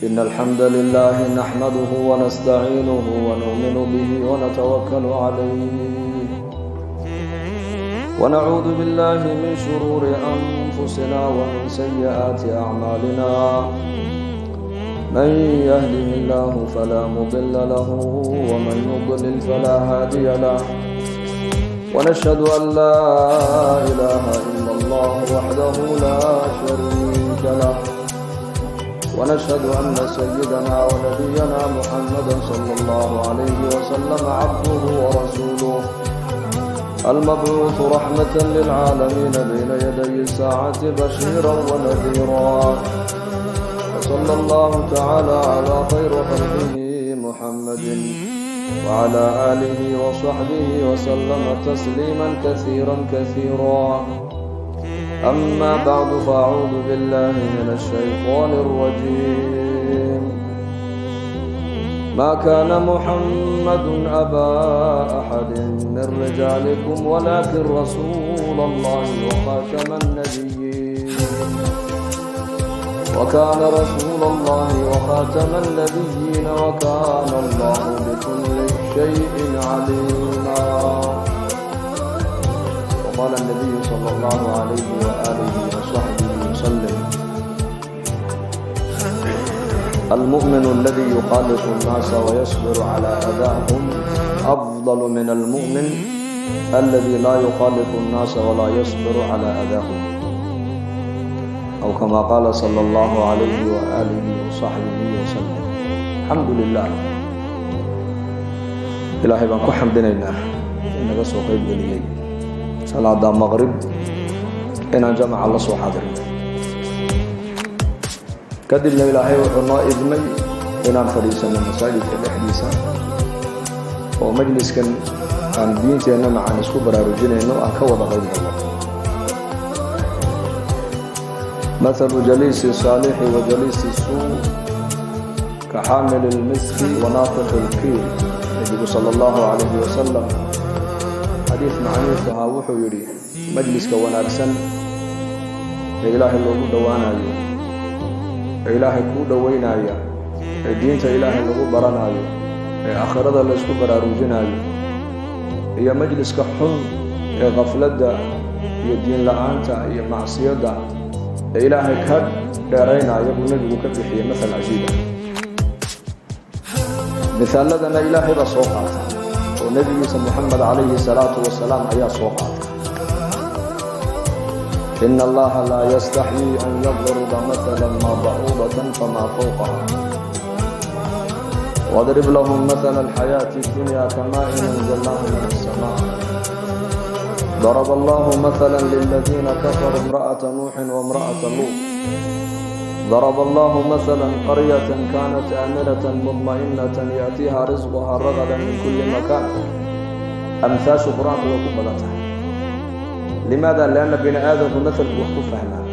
إن الحمد لله نحمده ونستعينه ونؤمن به ونتوكل عليه، ونعوذ بالله من شرور أنفسنا ومن سيئات أعمالنا. من يهده الله فلا مضل له، ومن يضلل فلا هادي له. ونشهد أن لا إله إلا الله وحده لا شريك له، ونشهد أن سيدنا ونبينا محمدا صلى الله عليه وسلم عبده ورسوله، المبعوث رحمة للعالمين بين يدي الساعة بشيرا ونذيرا. وصلى الله تعالى على خير خلقه محمد وعلى آله وصحبه وسلم تسليما كثيرا كثيرا. أما بعد، فأعوذ بالله من الشيطان الرجيم. ما كان محمد أبا أحد من رجالكم، ولكن رسول الله وخاتم النبيين، وكان رسول الله وخاتم النبيين، وكان الله بكل شيء عليما. وقال النبي صلى الله عليه وآله وصحبه وسلم: المؤمن الذي يخالط الناس ويصبر على أذاهم أفضل من المؤمن الذي لا يخالط الناس ولا يصبر على أذاهم، أو كما قال صلى الله عليه وآله وصحبه وسلم. الحمد لله، Ilaahay baan ku xamdinaynaa inaga soo qeyb geliyey salaada maqrib inaan jamaca la soo xaadirno. Kadibna Ilaahay wuxuu noo idmay inaan fadhiisanno masaajidka dhexdiisa oo majliskan aan diinteenna macaan isku baraarujinayno aan ka wada qayb galno. مثل جليس الصالح وجليس السوء كحامل المسك ونافخ الكير. Nebigu sala allahu calayhi wasalam xadiis macnihiisu ahaa wuxuu yidhi: majliska wanaagsan ee Ilaahay loogu dhowaanayo, ee Ilaahay kuu dhoweynaya, ee diinta Ilaahay lagu baranayo, ee aakhirada laysku baraarujinayo, iyo majliska xun ee khafladda iyo diin la-aanta iyo macsiyadda ee Ilaahay ka dheeraynaya buu nebigu ka bixiyey masal cajiiba. Misaaladana Ilaahay baa soo qaata oo nebigiisa Moxamed calayhi salaatu wasalaam ayaa soo qaata. إن الله لا يستحيي أن يضرب مثلا ما بعوضة فما فوقها. واضرب لهم مثل الحياة الدنيا كماء أنزلناه من السماء. ضرب الله مثلا للذين كفروا امرأة نوح وامرأة لوط. ضرب الله مثلا قرية كانت آمنة مطمئنة يأتيها رزقها رغدا من كل مكان. Amhaashu Qur-aanku way ku badan tahay. لماذا؟ لأن bini aadamku masalku wax ku fahmaa.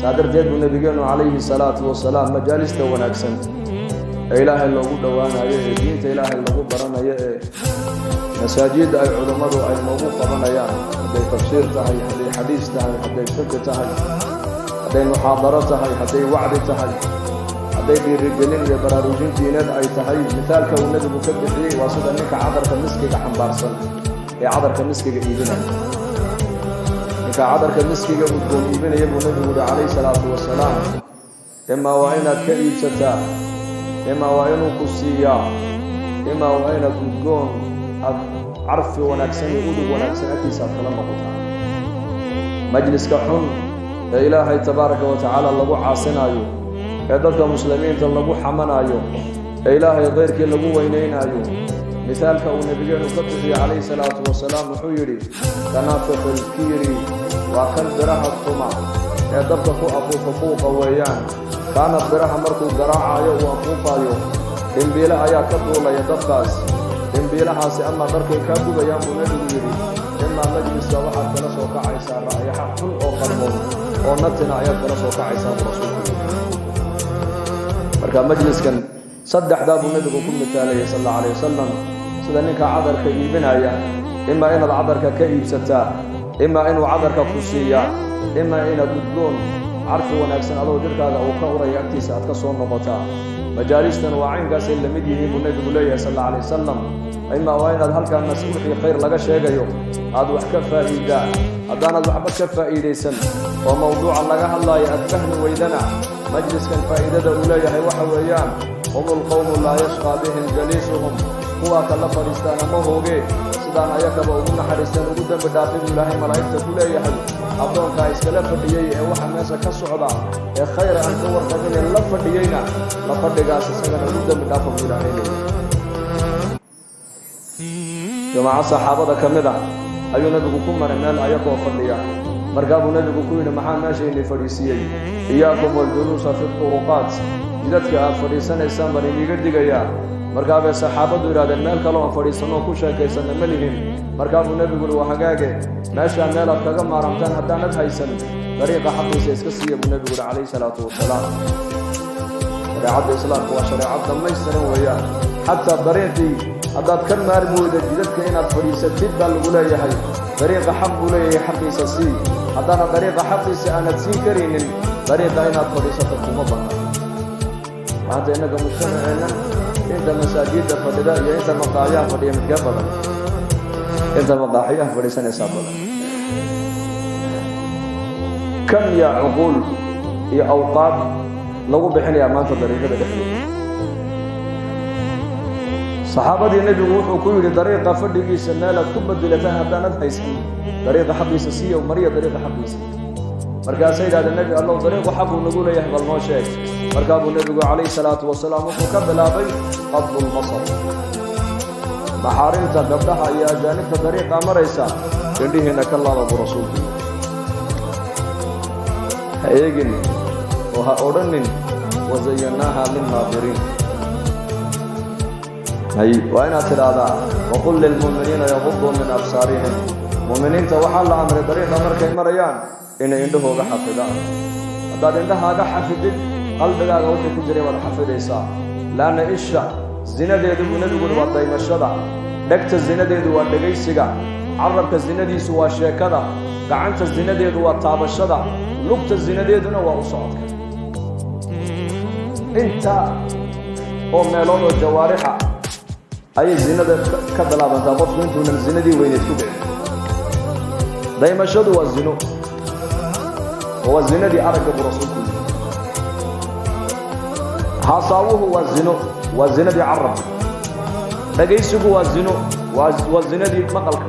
Saa darteed buu nabigeenu calayhi salaatu wasalaam majaalista wanaagsan ee Ilaahay loogu dhowaanayo, ee diinta Ilaahay lagu baranayo, ee masaajidda ay culummadu ay noogu qabanayaan, hadday tafsiir tahay, hadday xadiis tahay, hadday fiqi tahay, hadday muxaadaro tahay, hadday wacdi tahay, hadday dhiirigelin iyo baraarujin diineed ay tahay, mithaalka uu nebigu ka bixiyey waa sida ninka cadarka miskiga xambaarsan ee cadarka miskiga iibinaya. Ninka cadarka miskiga udgoon iibinaya buu nebigu yihi calayhi salaatu wasalaam: imaa waa inaad ka iibsataa, imaa waa inuu ku siiyaa, imaa waa inaad udgoon aad carfi wanaagsan iyo udug wanaagsan agtiisa aad kala noqotaa. Majliska xun ee Ilaahay tabaaraka wa tacaala lagu caasinaayo, ee dadka muslimiinta lagu xamanaayo, ee Ilaahay keyrkii lagu weynaynaayo, mithaalka uu nebigeenu ka bixiyey calayhi salaatu wasalaam wuxuu yidhi: كنافخ الكير, waa kan biraha tuma ee dabka ku afuufa buuqa weeyaan. Kaana biraha markuu garaacayo uu afuufayo, dhimbiile ayaa ka duulaya dabkaas. Dhimbiilahaasi ama dharkay kaa gubayaan buu nebigu yidhi, imaa majliska waxaad kala soo kacaysaa raayaxa xun oo qarmoon oo natina ayaad kala soo kacaysaa buu rasuulku yidhi. Marka majliskan saddexdaa buu nebigu ku mitaalayay sal allahu alayh wasalam, sida ninka cadarka iibinaya: imaa inaad cadarka ka iibsataa, imaa inuu cadarka ku siiyaa, imaa inaad udgoon Carfi wanaagsan adoo jidhkaaga uu ka uraya agtiisa aad ka soo noqotaa. Majaalistan waa caynkaasay la mid yihiin buu Nebigu leeyahay, sal alla alay wasalam. Imaa waa inaad halkaa wixii khayr laga sheegayo aad wax ka faa'iidaa. Haddaanaad waxba ka faa'iidaysan oo mawduuca laga hadlaayo aad fahmi weydana, majliskan faa'iidada uu leeyahay waxa weeyaan: hum alqowmu laa yashqaa bihim jaliisuhum. Kuwaa kala fadhiistaana ma hoogee, sidaan ayakaba ugu naxariisteen ugu dembi dhaafay buu Ilaahay malaa'igta ku leeyahay. Addoonkaa iskala fadhiyey ee waxa meesha ka socda ee khayr aan ka warqabinee la fadhiyeyna, la fadhigaas isagana ugu dembi dhaafa buu Ilaahay leeyahay. Jamaaco saxaabada ka mid ah ayuu Nebigu ku maray meel ayakoo fadhiya. Markaa buu Nebigu ku yidhi: "Maxaa meesha ini fadhiisiiyey? Iyaakum waljuluusa fi turuqaat. Jidadka aad fadhiisanaysaan baan iniiga digayaa." Markaa bay saxaabaddu yidhahdeen: "Meel kale oon fadhiisanoo ku sheekaysanna ma lihin." Markaa buu Nebigu yihi: "Waa hagaage, meeshaa meelaad kaga maaramtaan haddaanad haysan, dariiqa xaqiisa iska siiya," buu Nebigu yihi, calayhi salaatu wasalaam. Shareecadda Islaamku waa shareecad dhammaystiran weeyaan. Xataa dariiqii haddaad ka maarmi weyda jidadka inaad fadhiisatid, baa lagu leeyahay dariiqa xaq buu leeyahay, xaqiisa sii. Haddaana dariiqa xaqiisa aanad siin karaynin, dariiqa inaad fadhiisato kuma bannaan. Maanta innaga mujtamaceenna inta masaajidda fadhida iyo inta maqaayaha fadhiya midkee badan? Inta maqaaxiyaha fadhiisanaysaa badan. Kam yaa cuquul iyo awqaad lagu bixinayaa maanta dariiqada dhexdeeda? Saxaabadii Nebigu wuxuu ku yidhi: "Dariiqa fadhigiisa meelaad ku bedelataan haddaanad haysan, dariiqa xaqiisa siiya, mariya dariiqa xaqiisa." Markaasay yidhahdeen: "Nebi Allow, dariiqu xaquu nagu leeyahay bal noo sheeg." Markaa buu Nebigu, calayhi salaatu wasalaam, wuxuu ka bilaabay qaddu lbasar. Maxaarimta, gabdhaha iyo ajaanibta dariiqa maraysa, indhihiina ka laaba, buu Rasuulku. Ha eegin oo ha odhanin "wazayanaaha lilnaadiriin". Hay, waa inaad tidhaahdaa "waqul lilmu'miniina yaguduu min absaarihim". Mu'miniinta waxaa la amray dariiqa markay marayaan inay indhahooga xafidaan. Haddaad indhahaaga xafidid, qalbigaaga wixii ku jiray waad xafidaysaa. Laanna isha zinadeedu, buu Nebigu uhi, waa daymashada. Dhegta zinadeedu waa dhegaysiga. Carabka zinadiisu waa sheekada. Gacanta zinadeedu waa taabashada. Lugta zinadeeduna waa u socodka. Inta oo meelood oo jawaarixa ayay zinada ka bilaabantaa qofku intuunan zinadii weyneed ku dhicin. Daymashadu waa zino oo waa zinadii aragga, buu Rasuulku yidhi. Haasaawuhu waa zino, waa zinadii carabka. Dhagaysigu waa zino, waa zinadii maqalka.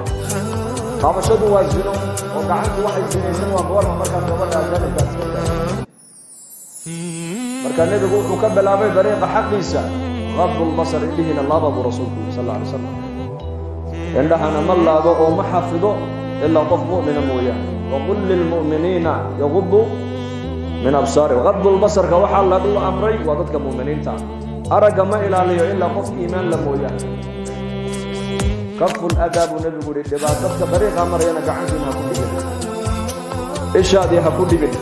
Taabashadu waa zino, oo gacantu waxay zinaysan waa goorma? Markaad gabadha ajaanibka iska tahay. Marka Nebigu wuxuu ka bilaabay dariiqa xaqiisa qaddu lbasar. Indhihiina laaba, buu Rasuulku yidhi, sal alla alay slam. Indhahana ma laabo oo ma xafido ilaa qof mu'mina mooyaane. Waqul lilmu'miniina yaguduu min absaarihim. Qaddu lbasarka waxaa lagu amray waa dadka mu'miniinta. Aragga ma ilaaliyo ilaa qof iimaan la mooyaane. Kaful adaa, buu Nebigu yihi. Dhibaat dadka dariiqa marayana gacantiina ha ku dhibin, ishaadii ha ku dhibin,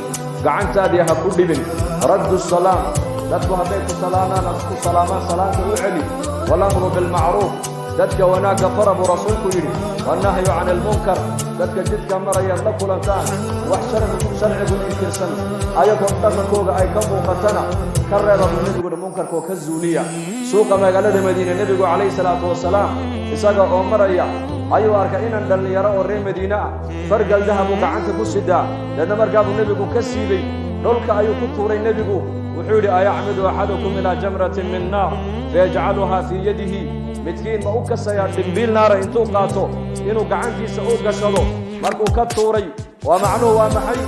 gacantaadii ha ku dhibin. Raddu salaam, dadku hadday ku salaamaan, ku salaamaan, salaanta u celi. Walamru bilmacruuf, dadka wanaagga fara, buu Rasuulku yidhi. Wannahyu can ilmunkar, dadka jidka marayaad la kulantaan wax sharcigu inkirsan ayagoo dhaqankooga ay ka muuqatana, ka reeba, buu Nebigu yihi, munkarkoo ka zuuliya. Suuqa magaalada Madiine Nebigu, calayhi salaatu wasalaam, isaga oo maraya ayuu arkay inan dhallinyaro oo reer Madiine ah fargal dahabuu gacanta ku sidaa. Deedna markaa buu Nebigu ka siibey, dhulka ayuu ku tuuray. Nebigu wuxuu yidhi: "Ayacmidu axadukum ilaa jamratin min naar fayajcaluhaa fii yadihi?" Midkiin ma u kasayaa dhimbiil naara intuu qaato inuu gacantiisa u gashado? Markuu ka tuuray, waa macnuhu waa maxay?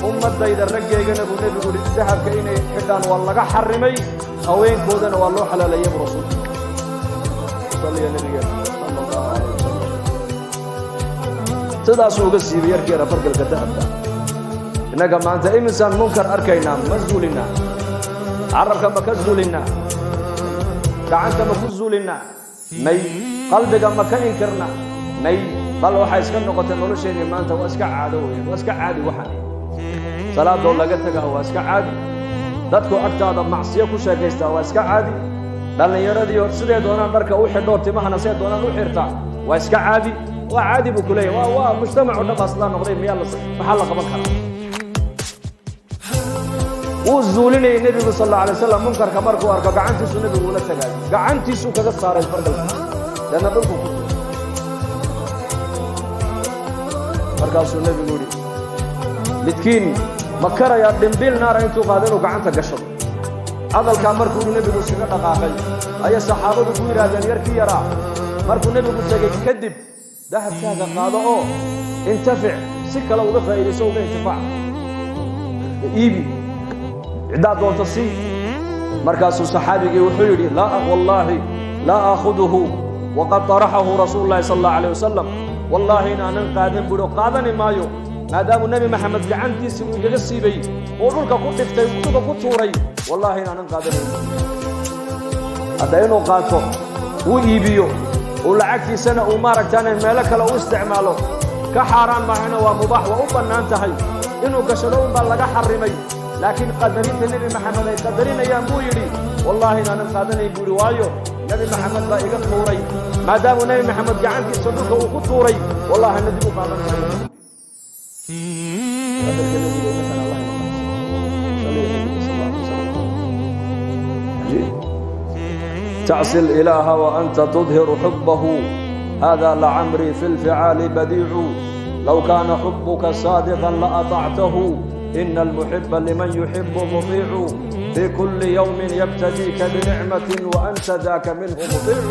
Ummaddayda raggeygana, buu Nebigu yidhi, dahabka inay xidhaan waa laga xarrimay, haweenkoodana waa loo xalaaleeyey, buu Rasuulku saliya nabigeena, sala allahu calayh wasalam. Sidaasuu uga siibay yarkeera fargalka dahabka. Innaga maanta imisaan munkar arkaynaa? Ma zuulinaa? Carabka ma ka zuulinaa? Gacanta ma ku zuulinaa? May. Qalbiga ma ka inkirna? May. Bal waxay iska noqotay nolosheennii maanta waa iska caado weeyaan, waa iska caadi. Waxaan salaadoo laga tagaa waa iska caadi. Dadku agtaada macsiyo ku sheekaystaa waa iska caadi. Dhallinyaradii sidee doonaan dharka u xidhoo, timahana sidee doonaan u xirtaa waa iska caadi. Waa caadi, buu ku leeyahy. Waa mujtamac o dhan baa sidaa noqday. Miyaa la maxaa la qaban karaa? Wuu zuulinayay nebigu sal alla alay wasalam munkarka markuu arko, gacantiisuu nebigu ula tagaayo, gacantiisuu kaga saaray fargalka, deedna dhulku ku tuuray. Markaasuu nebigu yidhi, midkiin ma karayaa dhimbiil naara intuu qaado inuu gacanta gashado? Hadalkaa markuu yidhi nebigu iskaga dhaqaaqay, ayay saxaabadu ku yidhaahdeen, yarkii yaraa markuu nebigu tegey kadib, dahabkaaga qaado oo intafic, si kale uga faa'iidayso, uga intifaac, iibi, ciddaad doonto sii. Markaasuu saxaabigii wuxuu yidhi, laa wallaahi laa aakhuduhu waqad طaraxahu rasuulu llahi sal allahu alayh wasalam. Wallaahi inaanan qaadan buuhi, oo qaadani maayo, maadaamuu Nebi Maxamed gacantiisii uu igaga siibay, uu dhulka ku dhiftay, uu dhulka ku tuuray, wallaahi inaanan qaadanayn. Hadda inuu qaato, uu iibiyo, uu lacagtiisana uu maaragtaane meelo kale u isticmaalo, ka xaaraan maahana, waa mubaax, waa u bannaan tahay. Inuu gashado unbaa laga xarrimay, laakiin qadarinta Nebi Maxamed ay qadarinayaan buu yidhi, wallaahi inaanan qaadanayn buu yidhi, waayo Nebi Maxamed baa iga tuuray. Maadaamuu Nebi Maxamed gacantiisa dhulka uu ku tuuray, wallahi na dib u qaadan maayo. Qadarka nebiga innakan Allah ina saliya nebiga sal alla alay wasalam. Cajiib. تعصي الإله وأنت تظهر حبه، هذا لعمري في الفعال بديع. لو كان حبك صادقا لأطعته، إن المحب لمن يحب مطيع. في كل يوم يبتديك بنعمة وأنت ذاك منه مطيع.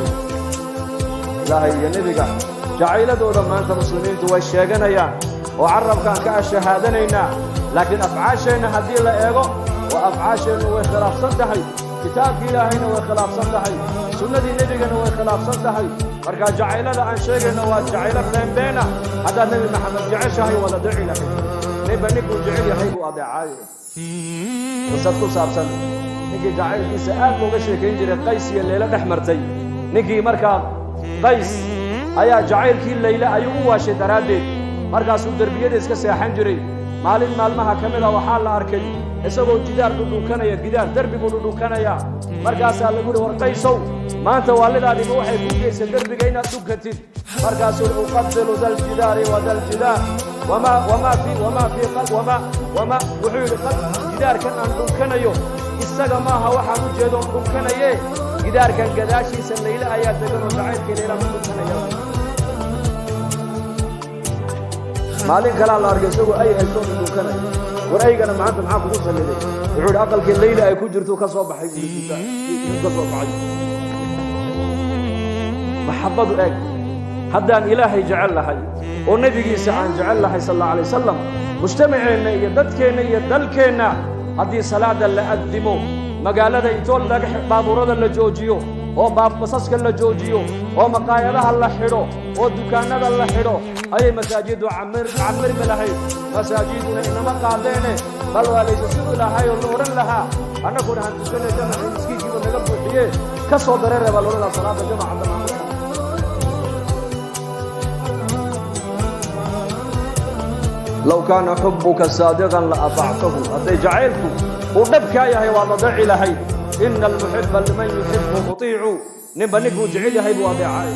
Ilaahay iyo nebiga jacayladooda maanta muslimiintu way sheeganayaan oo carabkaan ka ashahaadanaynaa, laakiin afcaasheenna haddii la eego, waa afcaasheennu way khilaafsan tahay. Kitaabki Ilaahayna way khilaafsan tahay, sunnadii nebigana way khilaafsan tahay. Marka jacaylada aan sheegayno waa jacaylo beenbeena. Haddaad Nebi Maxamed jeceshahay, waad adeeci lahayd. Ninba ninkuu jecel yahay buu adeecaayo. Qisad ku saabsan ninkii jacaylkiisa aad buu uga sheekayn jiray, Qays iyo Leyle dhex martay. Ninkii markaa Qays ayaa jacaylkii Leyle ayuu u waashay daraaddeed, markaasuu derbiyada iska seexan jiray. Maalin maalmaha ka mid a waxaa la arkay isagoo jidaar dhudhunkanaya, gidaar derbi buu dhudhunkanaya. Markaasaa lagu yidhi, war Qaysow, maanta waalidaadiba waxay ku geysay derbiga inaad dhunkatid? Markaasuu uqabilu da ljidaari wa da ljidaar wamaa wamaa fi wamaa fii wama wama. Wuxuu yidhi, gidaarkan aan dhunkanayo isaga maaha waxaan u jeedoon dhunkanaye, gidaarkan gadaashiisa Layle ayaa degan oo jacaylkii Laylaan u dhunkanaya. Maalin kalaa la arkay isagoo ay haysto dhunkanaya. War aygana maanta maxaa kugu salliday? Wuxuu yidhi, aqalkii Layla ay ku jirto ka soo baxay, buu ka soo baxay. Maxabbadu eeg, haddaan Ilaahay jecel lahay oo nebigiisa aan jecel lahay sal alla alay wasalam, mujtamaceenna iyo dadkeenna iyo dalkeenna haddii salaada la addimo, magaalada intoo laga baabuurada la joojiyo oo basaska la joojiyo oo maqaayadaha la xidho oo dukaanada la xidho, ayay masaajiddu camirmi lahayd. Masaajiduna inama qaadeene, bal waa laysa sugi lahay oo la odhan lahaa, annaguna han tukana, jamaci miskiinkiiba naga buuxiye, ka soo dareere baa la odhan lahaa salaada jamaca dhammaan. Low kaana xubuka saadiqan la aطactahu, hadday jacaylku uu dhabkaa yahay, waad adeeci lahayd. Ina almuxiba liman yuxibu muطiicu, ninba ninkuu jecel yahay buu adeecay.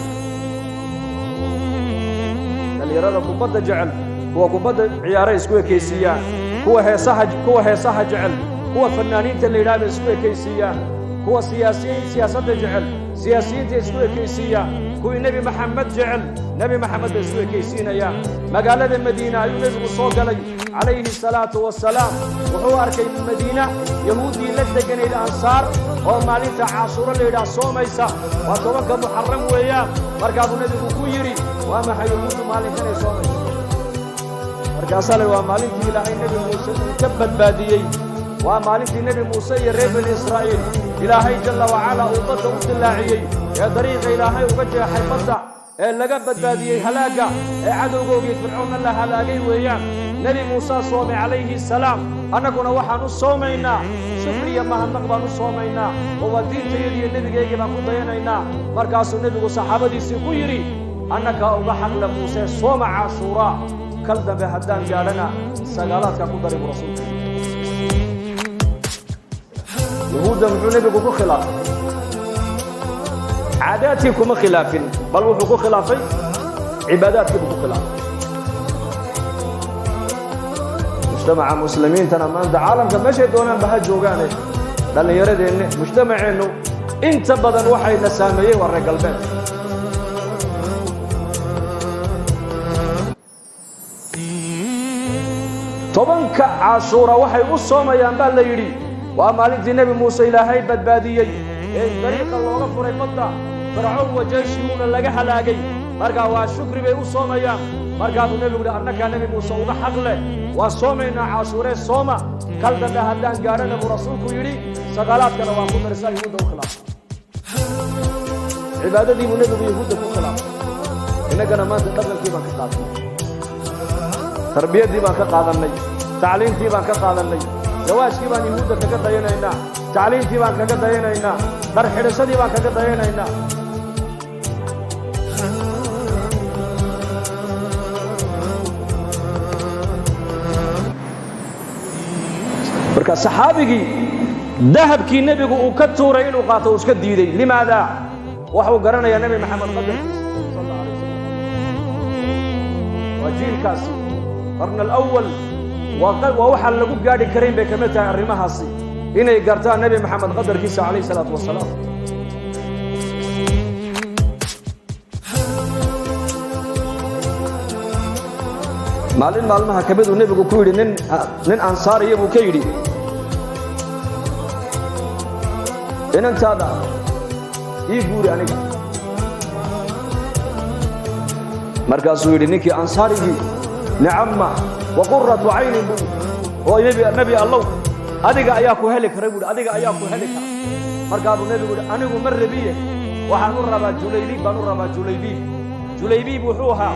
Dhallinyarada kubadda jecel, kuwa kubadda ciyaaray isku ekaysiiyaan, kuwa heesaha jecel, kuwa fanaaniinta la yidhaha bay isku ekaysiiyaan, kuwa siyaasiyiin siyaasadda jecel siyaasiyiinta isku ekaysiiyaan, kuwii Nebi Maxamed jecel Nebi Maxamed bay isku ekaysiinayaan. Magaalada Madiina ayuu nebigu soo galay calayhi salaatu wasalaam. Wuxuu arkay Madiina yahuuddii la deganayd Ansaar oo maalinta Caashuuro la yidhaah soomaysa, waa 10-ka Muxaram weeyaan. Markaabuu nebigu ku yidhi, waa maxay yahuuddu maalinkanay soomaysa? Markaasaa le, waa maalintii Ilaahay Nebi Muuse uu ka badbaadiyey, waa maalintii Nebi Muuse iyo reer Bani Israa'iil Ilaahay jalla wacalaa uu badda u dillaaciyey, ee dariiqa Ilaahay uga jeexay badda, ee laga badbaadiyey halaagga, ee cadowgoogii Fircoonna la halaagay weeyaan. Nebi Muusaa soomay calayhi salaam, annaguna waxaan u soomaynaa shukri iyo mahadnaq baan u soomaynaa, oo waa diintayadiiyo nebigaygii baan ku dayanaynaa. Markaasuu nebigu saxaabadiisii ku yidhi, annagaa uga xaqle Muuse sooma Caashuuraa, kal dambe haddaan gaadhana sagaalaadkaa ku daray buu rasuulku. Yahuudda muxuu nebigu ku khilaafay? Caadaadkii kuma khilaafin, bal wuxuu ku khilaafay cibaadaadkii buu ku khilaafay. Mujtamaca muslimiintana maanta caalamka meeshay doonaanba ha joogaane, dhallinyaradeenna, mujtamaceennu inta badan waxayna saameeyey waa reer galbeed. 10-ka Cashuura waxay u soomayaan baa la yidhi waa maalintii Nebi Muuse Ilaahay badbaadiyey ee dariiqa looga furay badda, Fircoon wajeeshiguuna laga halaagay. Markaa waa shukri bay u soomayaan. Markaa buu nebigu yidhi, annakaa Nebi Muuse uga xaq leh, waa soomaynaa Cashuuree, sooma. Kal dambe haddaan gaadhana, buu rasuulku yidhi, sagaalaadkana waan ku darisaa. Yuhuudda u khilaafay, cibaadadii buu nebigu yuhuudda ku khilaafay. Innagana maanta dhaqankii baan ka qaadanay, tarbiyaddii baan ka qaadannay, tacliintii baan ka qaadannay, zawaajkii baan yuhuudda kaga dayanaynaa, tacliintii baan kaga dayanaynaa, dhar xidhashadii baan kaga dayanaynaa. Marka saxaabigii dahabkii nebigu uu ka tuuray inuu qaato uu iska diiday. Limaada? Waxuu garanayaa Nebi Maxamed qadarkiisa sal alla alay wasalam. Waa jiilkaasi qarn alawal, waa waxaan lagu gaadhi karayn bay kamid tahay arrimahaasi, inay gartaan Nebi Maxamed qadarkiisa calayh isalaatu wasalaam. Maalin maalmaha ka miduu nebigu ku yidhi nin ansaariya buu ka yidhi, inantaada ii guuri aniga. Markaasuu yidhi ninkii ansaarigii, nicamma wa quratu caynin buu oo nebi Allow, adiga ayaa ku heli kara buuhi, adiga ayaa ku heli kara. Markaa buu nebigu yidhi, anigu ma rabiye, waxaan u rabaa Julaybiib baan u rabaa. Julaybiib, Julaybiib wuxuu ahaa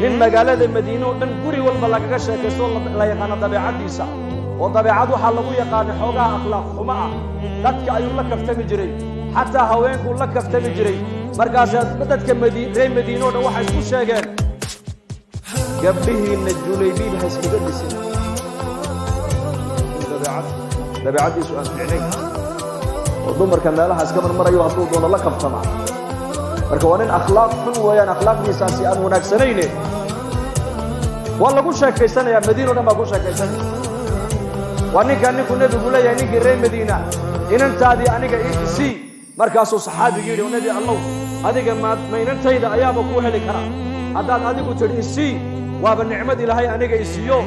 nin magaalada Madiine oo dhan guri walba lagaga sheekaysto, la yaqaano dabeecaddiisa, oo dabeecad waxaa lagu yaqaanay xoogaha akhlaaq xumo ah. Dadka ayuu la kaftami jiray, xataa haweenkuu la kaftami jiray. Markaasaa dadka reer Madiine o dhan waxay isku sheegeen, gabdhihiinna Julaybiib ha iskaga dhisin, dabeecaddiisu aan ficnayn oo dumarka meelaha iska marmarayo, hadduu doono la kaftamaa. Marka waa nin akhlaaq xun weeyaan, akhlaaqdiisaasi aan wanaagsanayne. Waa lagu sheekaysanayaa, Madiina o dhan baa ku sheekaysanaya. Waa ninkaa ninkuu nebigu leeyahay, ninkii reer Madiina, inantaadii aniga isii. Markaasuu saxaabigii yidhi, nebi Allow, adiga ma inantayda ayaaba kuu heli karaa? Haddaad adigu tidhi isii, waaba nicmad Ilaahay aniga isiiyo,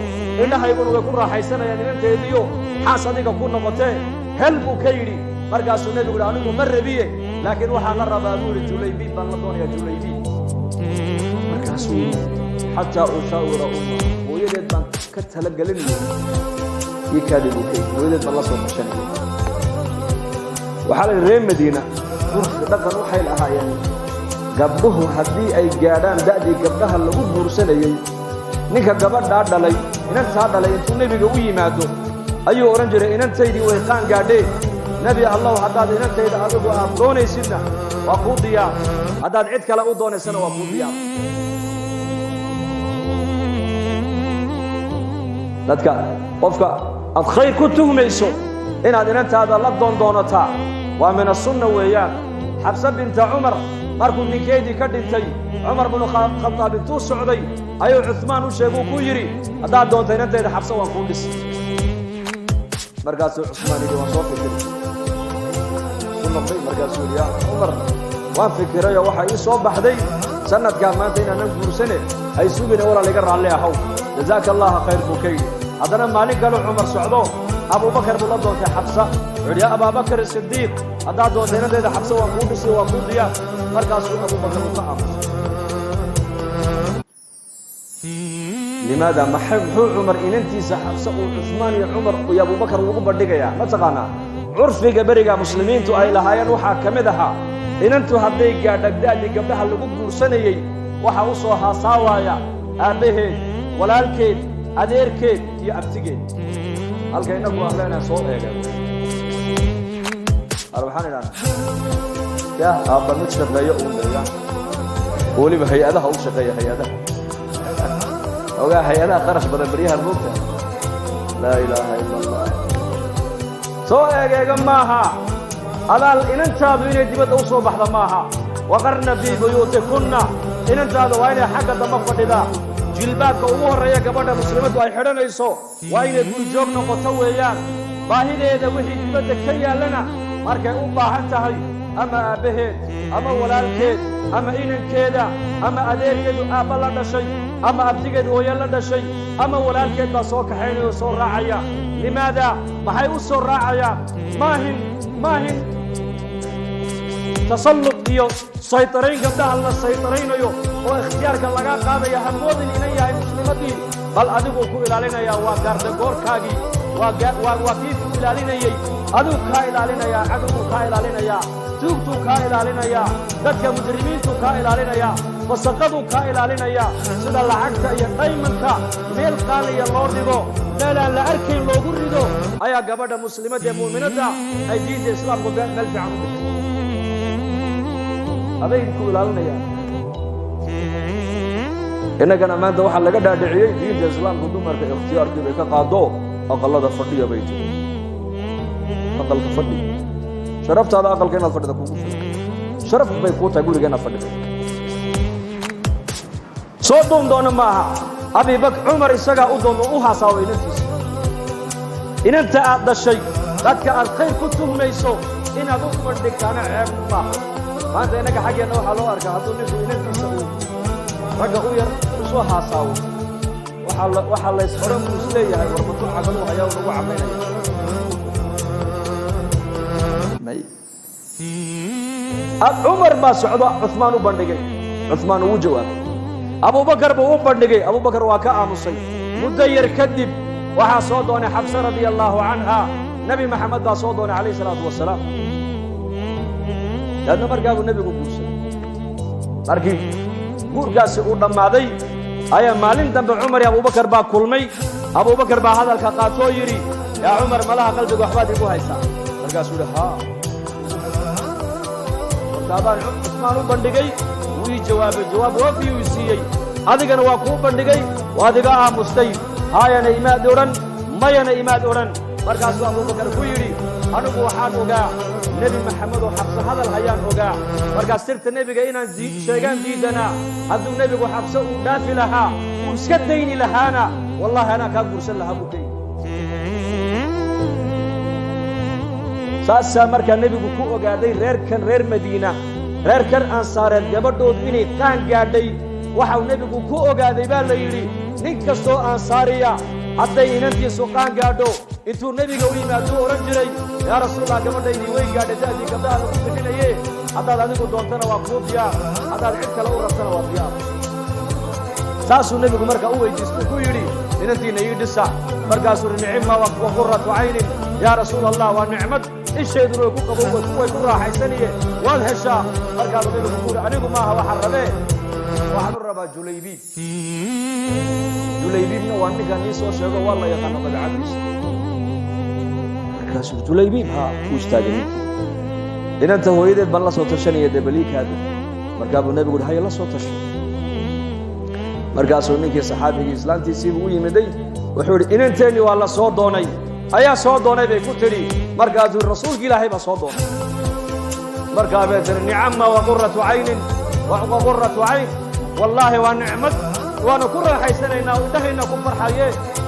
indhahayguna way ku raaxaysanayaan inanteediyo xaas adiga ku noqotee hel, buu ka yidhi. Markaasuu nebigu yidhi, anigu ma rabiye, laakiin waxaan la rabaa, buu yidhi, Julaybiib baan la doonayaa, Julaybiib. Markaasuu yidhi, xataa ushaawira umma, hooyadeed baan ka talagelinaya, ii kaadi, buu ka yidhi, hooyadeed baan la soo tashanaya. Waxaa la yidhi reer Madiina curfi dhaqan waxay lahaayeen, gabdhuhu haddii ay gaadhaan da'dii gabdhaha lagu guursanayey, ninka gabadhaa dhalay, inantaa dhalay, intuu nebiga u yimaado ayuu odhan jiray, inantaydii way qaan gaadheen, nebi Allow, haddaad inantayda adigu aad doonaysidna waa kuu diyaar, haddaad cid kale u doonaysana waa kuu diyaar. Dadka qofka aad khayr ku tuhmayso inaad inantaada la doondoonataa waa min asunna weeyaan. Xabse binta Cumar markuu ninkeedii ka dhintay, Cumar binu Khadaab intuu socday ayuu Cuhmaan u sheeguu ku yidhi, haddaad doonto inantayda Xabse waan kuu dhisi. Markaasuu Cusmaan yidhi, waan soo fikiray ku noqday. Markaasuu yidhi, yaa Cumar, waan fikirayoo waxaa ii soo baxday sanadkaa maanta inaanan guursane, hay sugine, walaal iga raalli ahow, jazaaka allaha khayr, buu ka yidhi. Haddana maalin kaleu Cumar socdo, Abubakar buu la doontay Xabsa. Wuxuu yidhi, yaa Abaabakar Sidiiq, haddaad doonto inantayda Xabsa waan kuu dhisi, waan kuu diyaar. Markaasuu Abubakar uu ka aamusay. Limaada? Muxuu Cumar inantiisa Xabsa uu Cusmaan iyo Cumar iyo Abubakar ugu bandhigayaa? Ma taqaanaa? Curfiga beriga muslimiintu ay lahaayeen waxaa ka mid ahaa, inantu hadday gaadhagdaadii gabdhaha lagu guursanayey, waxaa u soo haasaawaaya aabbaheed, walaalkeed, adeerkeed iyo abtigeed. Halka innagu aan leenahay soo eega ar, waxaan idhahnaa, yah, aabba mid shaqeeyo uu leeya, weliba hay-adaha u shaqeeya, hay-adaha ogaa, hay-adaha qarash badan baryahan moogta. Laa ilaaha ila allah. Soo eegeega maaha, adaal inantaadu inay dibadda u soo baxda maaha. Waqarna fii buyuutikunna. Inantaadu waa inay xagga dambe fadhidaa. Jilbaabka ugu horreeya gabadha muslimaddu ay xidhanayso waa inay gurijoog noqoto weeyaan. Baahideeda wixii dibadda ka yaallana markay u baahan tahay, ama aabbaheed ama walaalkeed ama inankeeda ama adeerkeedu aabba la dhashay ama abtigeed hooye la dhashay ama walaalkeed baa soo kaxaynaya oo soo raacaya. Limaada? Maxay u soo raacayaan? Maahin tasallud iyo saytarayn gabdhaha la saytaraynayo oo ikhtiyaarka lagaa qaadaya. Hamoodin inan yahay muslimadii, bal adiguu ku ilaalinayaa. Waa gaardagoorkaagii, waa kii ku ilaalinayey. Adigu kaa ilaalinayaa, cadowguu kaa ilaalinayaa, tuugtuu kaa ilaalinayaa, dadka mujrimiintuu kaa ilaalinayaa, wasaqaduu kaa ilaalinayaa. Sida lacagta iyo dhaymanka meel qaaliya loo dhigo, meelaan la arkayn loogu rido, ayaa gabadha muslimadda ee mu'minadda ay diinta Islaamku meel fiican u dhigtay. Aday ku ilaalinayaan. Innagana maanta waxaa laga dhaadhiciyey diinta Islaamku dumarka ikhtiyaarkii bay ka qaado, aqallada fadhiya bay tiri. Aqalka fadhiya, sharaftaada aqalka inaad fadhida kugu filan, sharaf bay kuu tahay guriga inaad fadhida. Soo doon doona maaha. Abibakr, Cumar isagaa u doon oo u hasaawo inantiisa. Inanta aad dhashay, dadka aad khayr ku tuhmayso inaad u bandhigtaana ceeb maaha. Maanta innaga xaggeenna waxaa loo arkaa hadduu ninku inantiisa uu ragga u yar u soo haasaawo, waxaa lays odhan buu isleeyahay, war matuu cagaluu hayaa lagu camaynaya. May, Cumar baa socdo, Cumaan u bandhigay, Cumaan ugu jawaabay. Abubakar buu u bandhigay, Abubakar waa ka aamusay. Muddo yar kadib waxaa soo doonay Xabse radia allaahu canha. Nebi Maxamed baa soo doonay calayh isalaatu wasalaam. Daadna markaa buu nebigu guursaday. Markii guurkaasi uu dhammaaday ayaa maalin dambe Cumar iyo Abubakar baa kulmay. Abubakar baa hadalka qaatoo yidhi, "Yaa Cumar, malaha qalbiga waxbaad igu haysaa." Markaasuu yidhi, "Haa." Markaabaan Cusmaan u bandhigay, wuu ii jawaabay, jawaab waafi uu siiyey. Adigana waa kuu bandhigay, waad iga aamustay. Haayana imaad odhan, mayana imaad odhan. Markaasuu Abubakar ku yidhi, "Anigu waxaan ogaa Nebi Maxamed oo Xabse hadal hayaan ogaa. Markaas sirta nebiga inaan sheegaan diidanaa. Hadduu nebigu Xabse uu dhaafi lahaa, uu iska dayni lahaana, wallahi anaa kaa guursan lahaa," buu ka yidhi. Saasaa markaa nebigu ku ogaaday reerkan reer Madiina, reerkan Ansaareed, gabadhoodu inay qaan gaadhay. Waxau nebigu ku ogaaday baa la yidhi, nin kastoo Ansaariya hadday inantiisu qaan gaadho, intuu nebiga u yimaaduu odhan jiray, "Yaa Rasuulallah, gabadhaydii way gaadhay da'dii gabdhaha lagu bixinaye. Haddaad adigu doontana waa kuu diyaar, haddaad cid kale u rabtana waa diyaar." Saasuu nebigu markaa u weydiistuu ku yidhi, "Inantiinna ii dhisa." Markaasuu ri, "Nicima wa qurratu caynin yaa Rasuul Allah, waa nicmad ishayduna way ku qabow, way ku raaxaysaniye, waad heshaa." Markaasuu nebigu ku yidhi, "Anigu maaha waxaan rabee, waxaan u rabaa Julaybiib." Julaybiibna waa ninkaan nii soo sheego, waa la yaqaano dabeecaddiisa. Markaasuu Julaybiib haa u istaagay ninkii. "Inanta hooyadeed baan la soo tashanaya dee, baliikaada." Markaa buu nebigu yidhi, "Haya, la soo tasho." Markaasuu ninkii saxaabigii islaantiisiibuu u yimiday. Wuxuu yidhi, "Inanteenni waa la soo doonay." "Ayaa soo doonay?" bay ku tidhi. Markaasuu yidhi, "Rasuulki Ilaahay baa soo doonay." Markaa bay tihi, "Nicama wa qurratu caynin, wa qurratu cayn, wallaahi waa nicmad, waanu ku raaxaysanaynaa, indhahayna ku farxaye,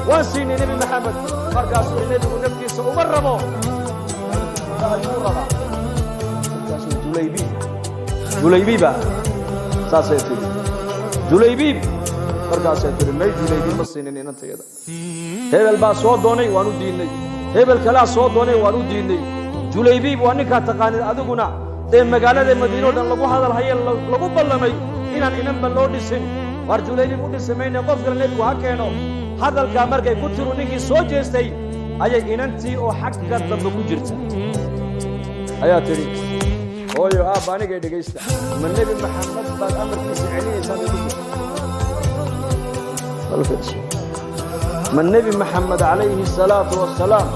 waan siinay Nebi Maxamed." Markaasuu yidhi, "Nebigu naftiisa uma rabo, ayuu rabaa." Markaasuu, "Julaybiib, Julaybiiba." Saasay tidhi, "Julaybiib." Markaasay tihi, "May, Julaybiib ma siinin inantayada. Hebel baa soo doonay, waan u diidnay. Hebel kalaa soo doonay, waan u diidnay. Julaybiib waa ninkaa taqaanid adiguna ee magaalada Madiino o dhan lagu hadal haye, lagu ballamay inaan inanba loo dhisin. Waar Julaybiib u dhisi mayne, qof kale nebigu ha keeno." Hadalkaa markay ku tiru ninkii soo jeestay, ayay inantii oo xagga dambe ku jirta ayaa tidhi, "Hooyo, aabba, anigay dhegaysta. Ma Nebi Maxamed baad amarkiisa celinaysaa?" bay ku jirta. Bal fiirso. "Ma Nebi Maxamed calayhi salaatu wasalaam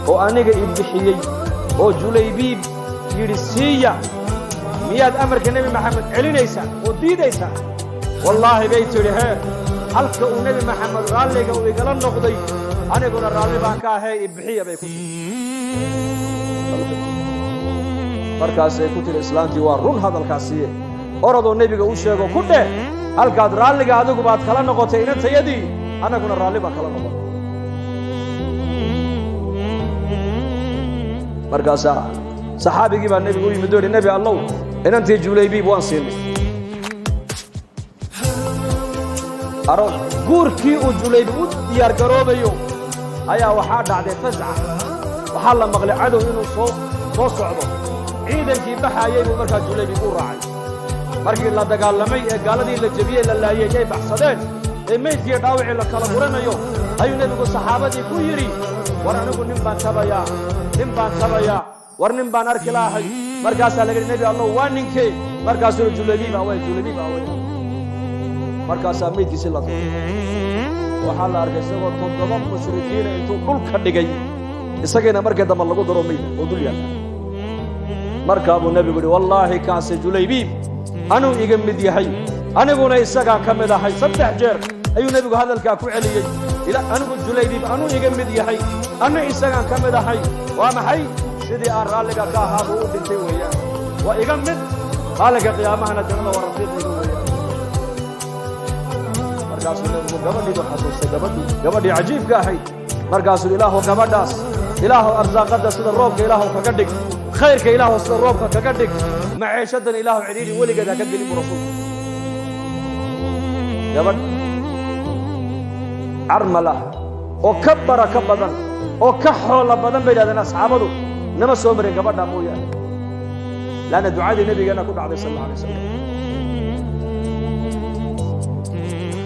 oo aniga i bixiyey oo Julaybiib yidhi siiya, miyaad amarka Nebi Maxamed celinaysaa oo diidaysaa? Wallaahi," bay tidhi, "hee, halka uu Nebi Maxamed raalliga uu igala noqday, aniguna raalli baan ka ahee, i bixiya," bay ku tidhi. Markaasay ku tidhi islaantii, "Waa run hadalkaasiye, orodoo nebiga u sheego ku dheh." Halkaad raalliga adigu baad kala noqotay inantayadii, annaguna raalli baan kala noqonay. Markaasaa saxaabigii baa nebigu u yimid oo yidhi, Nebi Allow, inantii Julaybiib waan siinay. Aro guurkii uu Julaybiib u diyaar garoobayo ayaa waxaa dhacday fasca. Waxaa la maqlay cadow inuu soo socdo. Ciidankii baxaayey buu markaa Julaybiib u raacay. Markii la dagaalamay ee gaaladii la jebiyey, la laayey, ay baxsadeen, ee meydkiiyo dhaawacii la kala guranayo, ayuu nebigu saxaabadii ku yidhi, war anigu nin baan tabayaa, nin baan tabayaa, war nin baan arki lahay. Markaasaa laga yidhi, Nebi Allow, waa ninkee? Markaasuu yidhi, Julaybiib away, Julaybiib away. Markaasaa meydkiisi la tuuray. Waxaa la arkay isagoo 7 mushrikiina intuu dhulka dhigay, isagiina markii dambe lagu daro meyd oo dul yaalla. Markaa buu nebigu yidhi, wallaahi kaase Julaybiib anuu iga mid yahay, aniguna isagaan ka mid ahay. 3 jeer ayuu nebigu hadalkaa ku celiyey. Anigu Julaybiib anuu iga mid yahay, anna isagaan ka mid ahay. Waa maxay? Sidii aan raalliga ka ahaa buu u dhintay weeyaan. Waa iga mid, maalinka qiyaamahana jannada waa rafiiqiga weeyaan. Markaasuu nebigu gabadhii buu xasuustay, gabadhii cajiibka ahayd. Markaasuu Ilaahu gabadhaas, Ilaahu arsaaqadda sida roobka Ilaahu kaga dhig, khayrka Ilaahu sida roobka kaga dhig, maciishadan Ilaahu cidhiidhi weligeed ha ka gelin buu rasuulku. Gabadh carmal ah oo ka baraka badan oo ka xoolo badan bay yidhahdeen asxaabadu, nama soo marin gabadha mooyaane, laanna ducadii nebigeenna ku dhacday sal alla alay wasalam.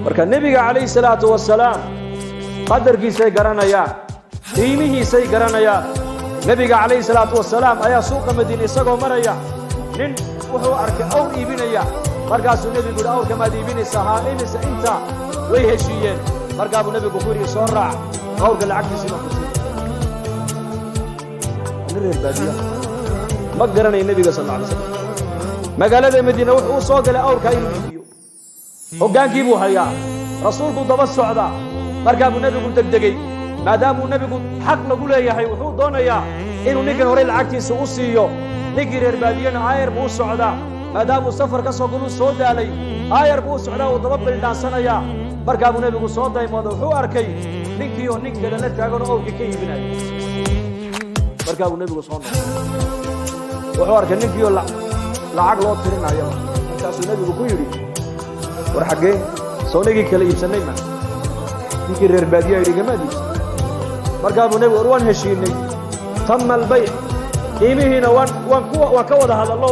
Marka nebiga calayhi salaatu wasalaam qadarkiisay garanayaan, qiimihiisay garanayaan. Nebiga calayhi salaatu wasalaam ayaa suuqa Madiine isagoo maraya, nin wuxuu arkay awr iibinaya. Markaasuu nebigu yidhi, awrka maad iibinaysaa? Haa. Imise inta? Way heshiiyeen. Markaa buu nebigu ku yidhi, soo raac, awrka lacagtiisii baan ku siiyey. Nin reer baadiya ma garanayo nebiga sal alla alay slam. Magaalada Madiine wuxuu u soo galay awrkaa inuu iibiyo. Hoggaankii buu hayaa, rasuulku daba socdaa. Markaa buu nebigu degdegey, maadaamuu nebigu xaq lagu leeyahay, wuxuu doonayaa inuu ninkan horey lacagtiisa u siiyo. Ninkii reer baadiyena aayar buu u socdaa, maadaamuu safar ka soo galuu soo daalay, aayar buu u socdaa, uu daba bildhaansanayaa. Markaa buu nebigu soo daymooday, wuxuu arkay ninkii oo nin kale la taagan oo awrkii ka iibinaya. Markaa buu nebigu soo noqday, wuxuu arkay ninkii oo lacag loo tirinayaba. Markaasuu nebigu ku yidhi, war xaggee soo nigii kala iibsannay ma? Ninkii reer baadiyaa yidhi, gamaad iibsan. Markaa buu nebigu, war waan heshiinay, tama albayc, qiimihiina waan ka wada hadallo,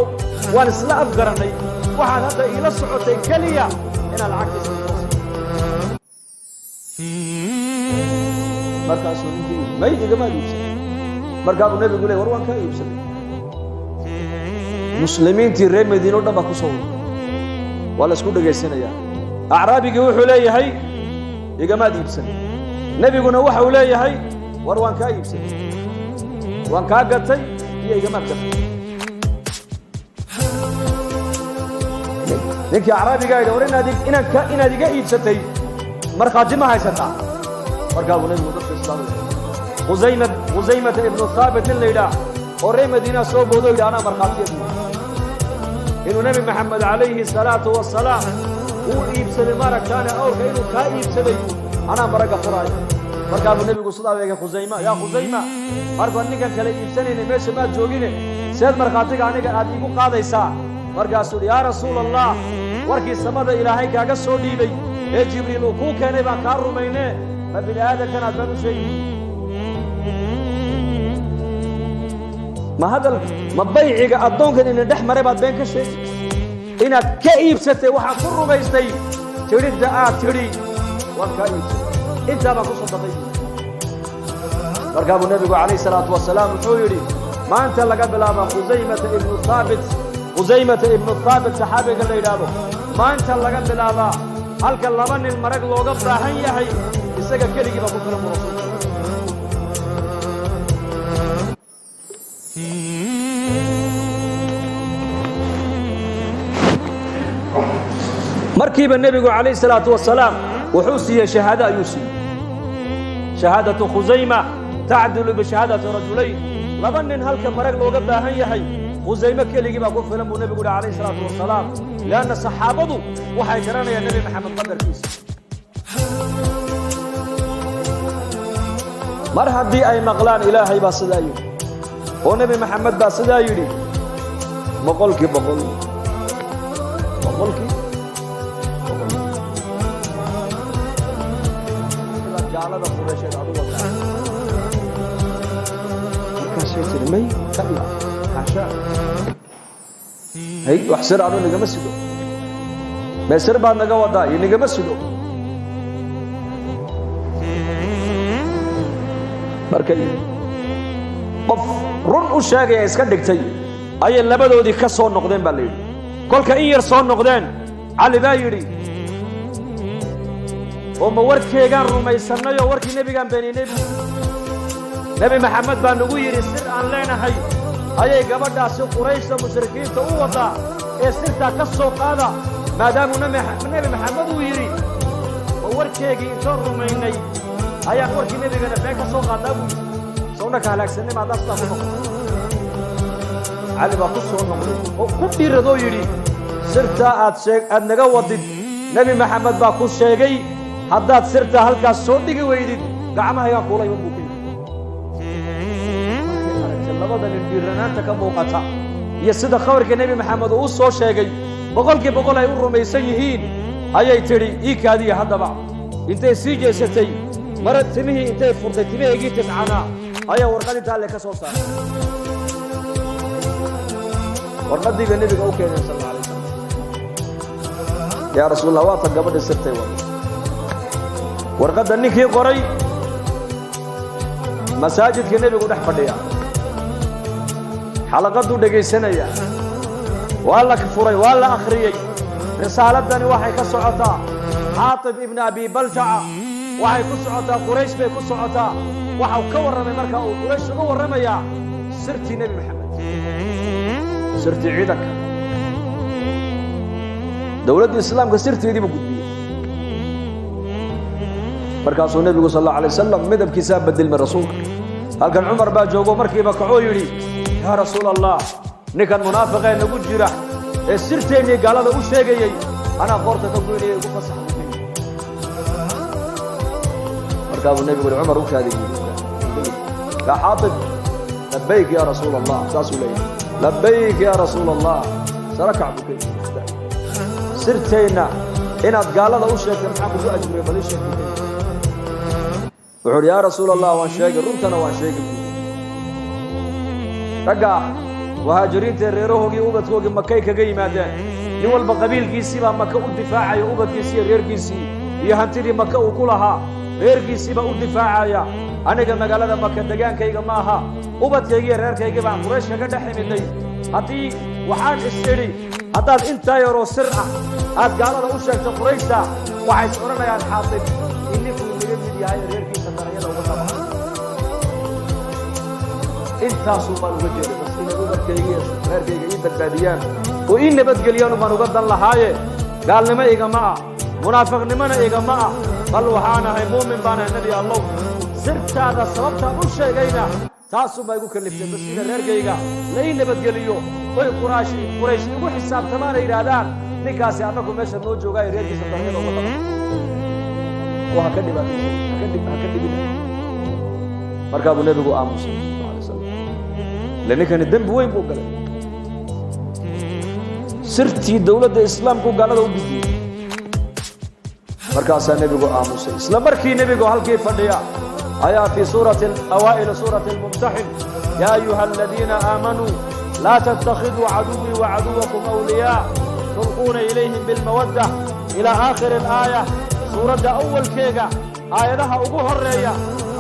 waan isla afgarannay. Waxaad hadda iila socotay keliya inaad lacagtiisa soo. Markaasuu ninkii yidhi, may, igamaad iibsan. Markaa buu nebigu leey, war waan kaa iibsaday. Muslimiintii reer Madiine o dhan baa ku soo waday, waa la isku dhegaysanayaa. Acraabigii wuxuu leeyahay, igamaad iibsan. Nebiguna waxa uu leeyahay, war waan kaa iibsaday, waan kaa gatay iyo igamaad gatay. Ninkii acraabigaa yidhi, war inaad iga iibsatay markhaati ma haysataa? Markaa buu nebigu dadka islaamay Khusaymata ibnu Thaabit nin la yidhaah oo reer Madiinaa soo boodo, yidhi, anaa markhaatiya buu inuu Nebi Maxamed calayhi salaatu wasalaam uu iibsaday, maaragtaane awrka inuu kaa iibsaday anaa maragga furaayo. Markaa buu nebigu sidaa eegay Khusayma, yaa Khusayma, markaan ninkan kale iibsanaynay meesha maad joogine, seed markhaatiga aniga aad iigu qaadaysaa? Markaasuu yidhi, yaa Rasuula Allah, warkii samada Ilaahay kaaga soo dhiibay ee Jibriil uu kuu keenay baan kaa rumaynee, ma bini aadankan aad baan u sheegi? Ma hadal ma bayciga addoonkan ina dhex maray baad been ka sheegi? Inaad ka iibsatay waxaad ku rumaystay tidhidda aad tidhi waan kaa iibsatay, intaa baan ku sadaqay. Markaa buu nebigu calayhi salaatu wasalaam wuxuu yidhi, maanta laga bilaaba Khusaymata ibnu Thaabit, Khusaymata ibnu Thaabit saxaabiga la yidhaahdo, maanta laga bilaabaa halka 2 nin marag looga baahan yahay, isaga keligii baa ku filan buu rasuulku. Markiiba nebigu calayhi salaatu wasalaam wuxuu siiyey shahaado ayuu siiyey. Shahaadatu Khusayma tacdilu bishahaadati rajulayn. 2 nin halka marag looga baahan yahay Khusayme keligii baa ku filan buu nebigu yihi calayhi salaatu wasalaam, lianna saxaabadu waxay garanayaan Nebi Maxamed qadarkiisa. Mar haddii ay maqlaan Ilaahay baa sidaa yidhi oo Nebi Maxamed baa sidaa yidhi, 100%, 100%. Gaalada Qureysheed adu wadaa. Markaasay tiri, may, kalla, xaasha, hay, wax sir anu nigama sido. Mee sir baad naga wadaa? Iyo nigama sido. Markay qof run u sheegaya iska dhigtay ayay labadoodii ka soo noqdeen baa la yidhi. Kolka in yar soo noqdeen, Cali baa yidhi, oo ma warkeegaan rumaysannay oo warkii nebigaan beeninay? Bu Nebi Maxamed baa nagu yidhi sir aan leenahay ayay gabadhaasi Qurayshta mushrikiinta u wadaa ee sirtaa ka soo qaada. Maadaamuu Nebi Maxamed uu yidhi, ma warkeegii intoon rumaynay ayaan warkii nebigana been ka soo qaadnaa? Buu yidhi. Sawna ka halaagsanay ma haddaa sidaa ku noqoto? Cali baa ku soo noqday oo ku dhiiradoo yidhi, sirtaa aad sheeg aad naga wadid Nebi Maxamed baa ku sheegay, haddaad sirtaa halkaas soo dhigi weydid, gacmahaygaan kuula iman, buu ka yidhi. Markay aragtay labada nin dhiiranaanta ka muuqata iyo sida khabarka Nebi Maxamed uu u soo sheegay 100% ay u rumaysan yihiin, ayay tidhi, ii kaadiya. Haddaba intay sii jeesatay, mara timihii intay furtay, timahaygii tiscanaa ayaa warqad intaa alle ka soo saaray. Warqaddii bay nebiga u keeneen sal alla alay wasalam. Yaa Rasuul Allah, waatan gabadhii sirtay wada. Warqadda ninkii qoray masaajidka nebigu dhex fadhiya, xalaqadduu dhegaysanaya. Waa la furay, waa la akhriyey. Risaaladani waxay ka socotaa Xaatib ibni Abi Baltaca, waxay ku socotaa Quraysh bay ku socotaa. Waxau ka warramay markaa uu Quraysh uga warramayaa sirtii Nebi Maxamed, sirtii ciidanka dowladda islaamka, sirteedii buu gudbiyey. Markaasuu nebigu sal alla alay wasalam midabkiisaa bedelmay. Rasuulka halkan Cumar baa joogo, markiiba kacoo yidhi, yaa Rasuul Allah, ninkan munaafiqee nagu jira ee sirteennii gaalada u sheegayey anaa qoorta ka goynaya, igu fasax, buu ka yidhi. Markaa buu nebigu yihi, Cumar, u kaadi, buu yidhi. Yaa Xaatib, labayk ya Rasuul Allah, saasuu leeyahay. Labayk ya Rasuul Allah, sarakac, buu ka yidhi. Sirteenna inaad gaalada u sheegtay maxaa kugu ajriyay? Bal ii sheeg, buu ka yidhi. Wuxuu uhi, yaa Rasuul Allah, waan sheegay, runtana waan sheegay, buu. Ragga muhaajiriinta reerahoogii ubadkoogii Makay kaga yimaadeen. Nin walba qabiilkiisii baa Maka u difaacaya, ubadkiisii iyo reerkiisii iyo hantidii Maka uu ku lahaa reerkiisii baa u difaacaya. Aniga magaalada Maka degaankayga ma aha, ubadkaygi iyo reerkaygii baan Quraysh kaga dhex imidnay. Haddii waxaan is idhi, haddaad intaa yaroo sir ah aad gaalada u sheegto Qurayshta, waxay is odhanayaan Xaatib in ninkuu inaga mid yahay reerkiisa darayada uga qaba. Intaasuu baan uga jeeday bas, inay ubadkayga iyo reerkayga ii badbaadiyaan oo ii nabadgeliyaan baan uga dan lahaaye. Gaalnimo igama ah, munaafiqnimona igama ah, bal waxaan ahay muumin baan ahay. Nebi Allow, sirtaada sababtaan u sheegayna taasuu baa igu kaliftay bas, ina reerkayga la ii nabadgeliyo oy Quraysh igu xisaabtamaana yidhaahdaan ninkaasi annagu meesha noo joogaayo reerkiisa darayada uga qaba oo ha ka dhibaataysan, ha ka dhibina. Markaa buu nebigu aamusay sal alay slam, ile ninkani dembi weyn buu galay, sirtii dowladda islaamku gaalada u gudbiyey. Markaasaa nebigu aamusay. Isla markii nebigu halkii fadhiya ayaa fii suurati awaa'il suurati almumtaxin, yaa ayuha aladiina aamanuu laa tattakhiduu caduwii wacaduwakum awliyaa tulquuna ilayhim bilmawadda ilaa aakhiri alaaya. Suuradda awalkeega aayadaha ugu horeeya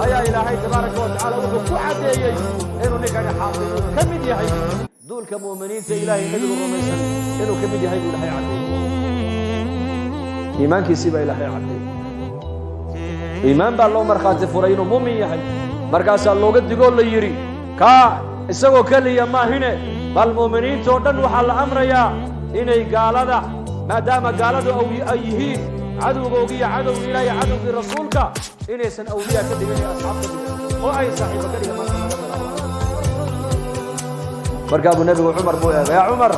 ayaa Ilaahay tabaaraka wa tacala wuxuu ku caddeeyey inuu ninkani Xaatib uu ka mid yahay duulka mu'miniinta Ilaahay nebigu rumaysan, inuu ka mid yahay buu Ilaahay caddeeyey. Iimaankiisii baa Ilaahay caddeeyey. Iimaan baa loo markhaati furay inuu muumin yahay. Markaasaa looga digoo la yidhi, kaa isagoo keliya maahine, bal mu'miniintoo dhan waxaa la amrayaa inay gaalada, maadaama gaaladu ay yihiin cadowgoogii iyo cadowgii Ilaahay, cadowgii rasuulka, inaysan awliyaa ka dhigin iyo asxaab ka dhigin oo ay saaxiiba ka dhigan maanta laga bilaabo. Markaa buu Nebigu Cumar buu eegay. Yaa Cumar,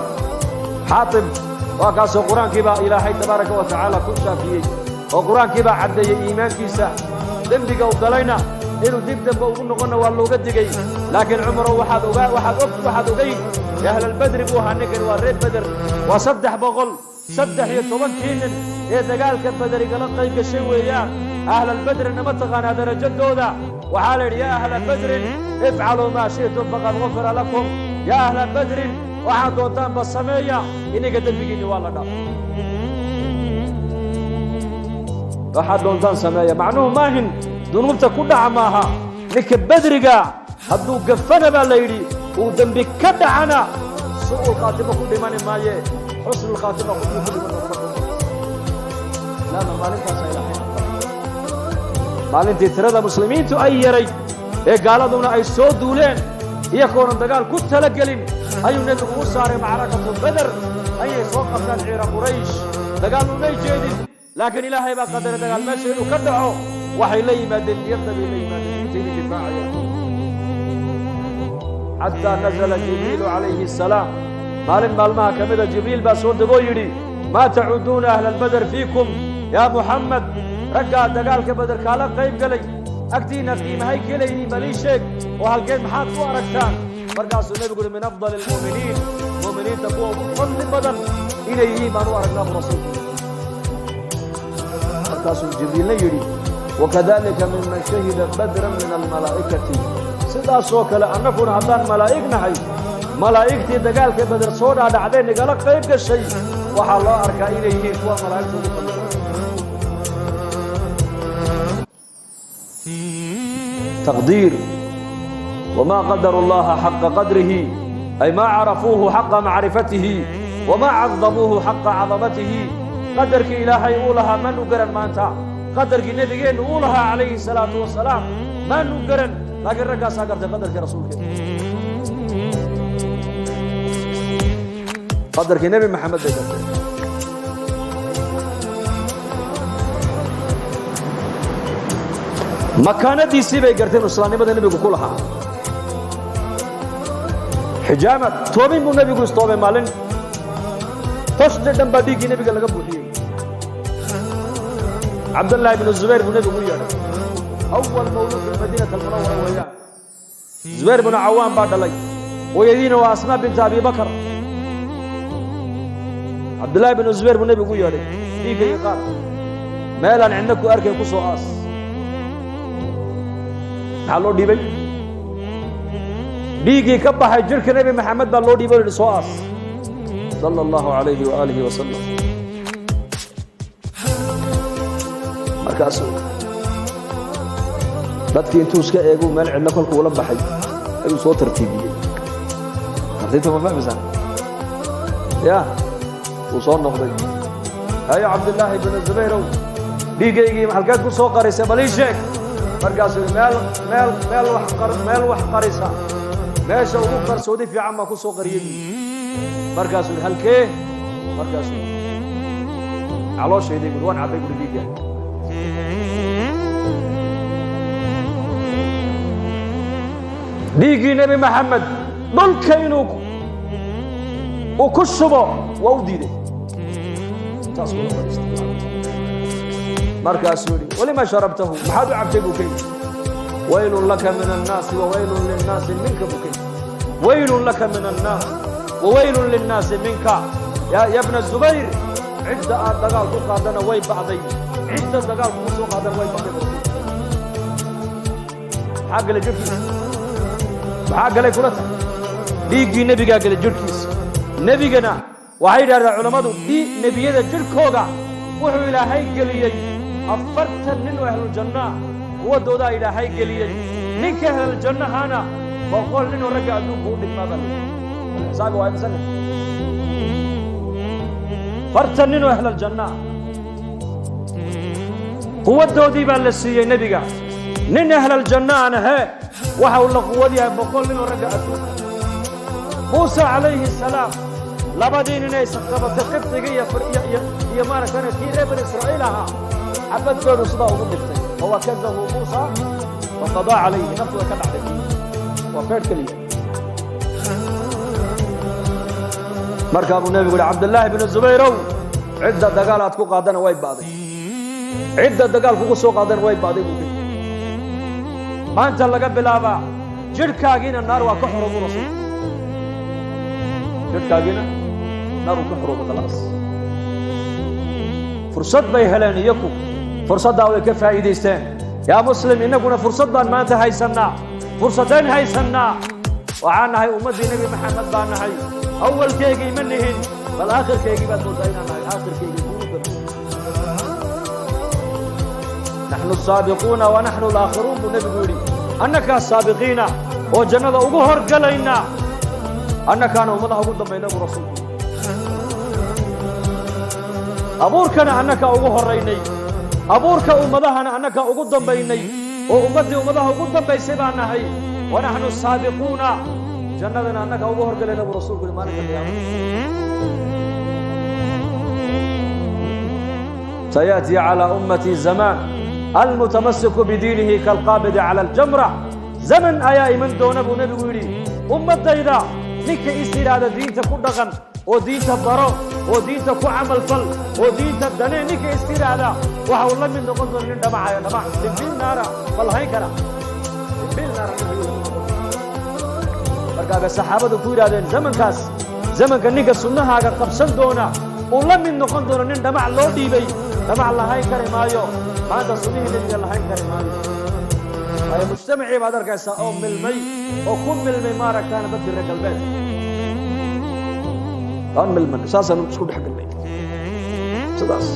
Xaatib waa kaasoo Qur-aankii baa Ilaahay tabaaraka wa tacaala ku shaafiyey, oo Qur-aankii baa caddeeyey iimaankiisa. Dembiga u galayna inuu dib dambe ugu noqonna waa looga digay. Laakiin Cumarow, waxaad ogaa, waxaad og, waxaad ogayn, Ahlalbedri buu ahaa ninkan, waa reer Beder, waa 313-kii nin ee dagaalka Beder igala qayb gashay weeyaan. Ahlalbedrina ma taqaanaa darajadooda? Waxaa la yidhi: "Yaa ahla Badrin, ifcaluu maa shi'tum faqad gufira lakum." Yaa ahla Badrin, waxaad doontaanba sameeya, iniga dembigiinni waa la dhaafay. Waxaad doontaan sameeya, macnuhu maahin dunuubta ku dhaca maaha. Ninka bedriga hadduu gafana, baa la yidhi, uu dembi ka dhacana, su'ul khaatima ku dhimani maaye, xusnul khaatima ku dhiman doona. Laanna maalintaasa Ilaahay, maalintii tirada muslimiintu ay yaray ee gaaladuna ay soo duuleen, iyagoonan dagaal ku talagelin, ayuu Nebigu u saaray macrakatu Beder ayay soo qabtaan ciira Quraysh. Dagaal umay jeedin, laakiin Ilaahay baa qadaray dagaal meesha inuu ka dhaco. Waxay la yimaadeen niyadda bay la yimaadeen intayna difaacayaan, xataa nazala Jibriilu calayhi asalaam. Maalin maalmaha ka mida Jibriil baa soo degoo yidhi: "Maa tacuduuna ahla albeder fiikum yaa Muxamed? Raggaa dagaalka Beder kaala qayb galay agtiinna qiimahay ka leeyihiin, bal ii sheeg, oo halkeed maxaad ku aragtaan?" Markaasuu Nebigu yidhi: "Min afdali almu'miniin, mu'miniinta kuwa ugu fadli badan inay yihiin baan u aragnaa," bu rasuulku. Markaasuu Jibriilna yidhi: "Wakadalika miman shahida badran min almalaa'ikati." Sidaasoo kale annaguna haddaan malaa'ig nahay, malaa'igtii dagaalka Beder soo dhaadhacday nagala qayb gashay waxaa loo arkaa inay yihiin kuwa malaa'igta ugu fadli badan. Taqdiir. Wamaa qadaru llaha xaqa qadrihi, ay maa carafuuhu xaqa macrifatihi wamaa cadamuuhu xaqa cadamatihi. Qadarkii Ilaahay uu lahaa maanu garan maanta, qadarkii Nebigeennu uu lahaa calayhi salaatu wasalaam maanu garan, laakiin raggaasaa gartay qadarkii rasuulkeena, qadarkii Nebi Maxamed bay gartay. Makaanadiisii bay garteen islaamnimada nebigu ku lahaa. Xijaamad toobin buu nebigu istoobay maalin, toshti dhan baa dhiiggii nebiga laga buuxiyey. Cabdallaahi bnu Zubayr buu nebigu u yeedhay, awal mawluud fi lmadiinati almunawara weeyaan. Zubayr bnu Cawaan baa dhalay, hooyadiina waa Asmaa binta Abi Bakar. Cabdullaahi bnu Zubayr buu nebigu u yeedhay: "Dhiiggayga qaad, meelaan cidna ku arkayn ku soo aas." Maxaa loo dhiibay? Dhiiggii ka baxay jirhka Nebi Maxamed baa loo dhiibay o yidhi: "Soo aas," sala allahu alayhi waaalihi wasalam. Markaasuu dadkii intuu iska eeguu meel cidlo kolkuu ula baxay ayuu soo tartiibiyey. Tartiibta ma fahmaysaa? Ya wuu soo noqday: "Hayo Cabdillaahi bnu Zubayrow, dhiiggaygii halkeed ku soo qarisay? Bal ii sheeg." Markaasuu yidhi: meel meel meel wax qar, meel wax qarisa meesha ugu qarsoodi fiican baa ku soo qariyey," buu. Markaasuu yidhi: "Halkee?" Markaasuu yidhi: "Calooshayday," buuri, "waan cabbay," buuri, "dhiigga." Dhiiggii Nebi Maxamed dhulka inuu uu ku shubo waa u diiday, saas kula fadhiistay. Markaasuu yidhi: "Walima sharabtahu? Maxaad u cabtay?" buu ka yidhi. "Waylun laka min annaasi wawaylun linnaasi minka," buu ka yidhi. "Waylun laka min annaas wawaylun linnaasi minka ya bna Zubayr. Cidda aad dagaal ku qaadana way ba'day, cidda dagaal kugu soo qaadana way ba'day," buu. Maxaa galay jirhkiisa? Maxaa galay kula tahay? Dhiiggii nebigaa galay jirhkiisa. Nebigana waxay yidhahdeen culammadu, nebiyada jirhkooga wuxuu Ilaahay geliyey 40 nin oo ahluljannaa, quwaddoodaa Ilaahay geliyey. Ninka ahluljannahana 100 nin oo ragga adduunka u dhigmaa baa layidhi. Xisaabi waa imisa nin? 40 nin oo ahluljannaa quwaddoodii baa la siiyey nebiga. Nin ahlaljannaana hee waxa uu la quwad yahay 100 nin oo ragga adduunka. Muuse calayhi salaam labadii nin ay qabatay, Qibdiga iyo maaragtana kii reer Bani Israa'iil ahaa, xabad beedu sidaa ugu dhiftay, fawakazahu Muusa faqadaa calayhi, naftu way ka dhacday. Waa feedh keliya. Markaa buu nebigu yihi, Cabdillaahi binu Zubayrow, cidda dagaal aad ku qaadana way ba'day, cidda dagaal kugu soo qaadana way ba'day, buu yidhi. Maanta laga bilaabaa jidhkaagiina naar waa ka xorobu rasuulku, jidhkaagiina naar uu ka xorobo. Khalaas, fursad bay heleen iyaku, fursaddaa way ka faa'iidaysteen. Yaa muslim, innaguna fursad baan maanta haysannaa, fursadeen haysannaa. Waxaan nahay ummaddii Nebi Maxamed baan nahay. Awalkeygii ma nihin, bal aakhirkeygii baad moodaa inaan nahay, aakhirkeygii kugu dambeeyey. "Naxnu asaabiquuna wa naxnu alaakhiruun," buu nebigu yidhi. Annakaa saabiqiina oo jannada ugu horgalayna, annakaana ummadaha ugu dambayna, buu rasuulku yidhi. Abuurkana annakaa ugu horraynay, abuurka ummadahana annakaa ugu dambaynay, oo ummaddii ummadaha ugu dambaysay baan nahay. "Wa naxnu saabiquuna," jannadana annakaa ugu horgalayna, buu rasuulku yidhi maalinka qiyaamada. Sayaأtii calى ummatii zamaan almutamasiku bidiinihi kalqaabidi cala aljamra. Zaman ayaa iman doona, buu nebigu yidhi, ummaddayda ninka is yidhaahda diinta ku dhaqan oo diinta baro oo diinta ku camal fal oo diinta danee, ninka is yidhaahda waxa uu la mid noqon doona nin dhamacayo dhamac dhimbiil naara. Ma lahayn kara dhimbiil naara nin ayuu la mid noqon. Markaa bay saxaabadu ku yidhahdeen, zamankaas, zamanka ninka sunnahaaga qabsan doona uu la mid noqon doono nin dhamac loo dhiibay, dhamac lahayn kari maayo. Maanta sunnihii nebiga lahayn kari maayo, waayo mujtamacii baad arkaysaa oo milmay oo ku milmay maaragtaana dadkii reer galbeed aan milman. Saasaan isku dhex galnay sidaas.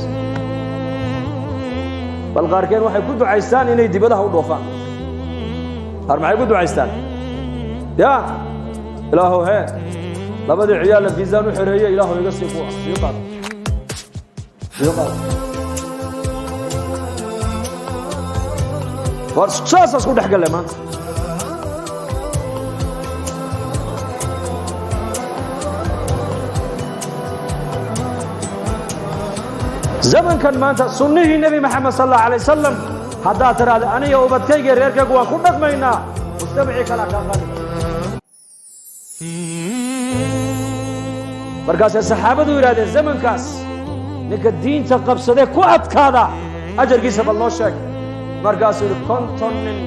Bal qaarkeen waxay ku ducaystaan inay dibadaha u dhoofaan. Qaar maxay ku ducaystaan? Ya Ilaahow, hee, labadii ciyaalla fiisaan u xereeye, Ilaahow iga sii kuwa sii qaad, sii qaad. War saasaa isku dhex gallay maanta. Zamankan maanta sunnihii Nebi Maxamed sal allahu alay wasalam haddaad tidhaahda aniga ubadkayga reerkaygu waan ku dhaqmaynaa, mujtamacii kalaa kaa qaadi. Markaasay saxaabadu yidhahdeen, zamankaas ninka diinta qabsadee ku adkaada ajarkiisa bal noo sheeg. Markaasuu yidhi, 50 nin,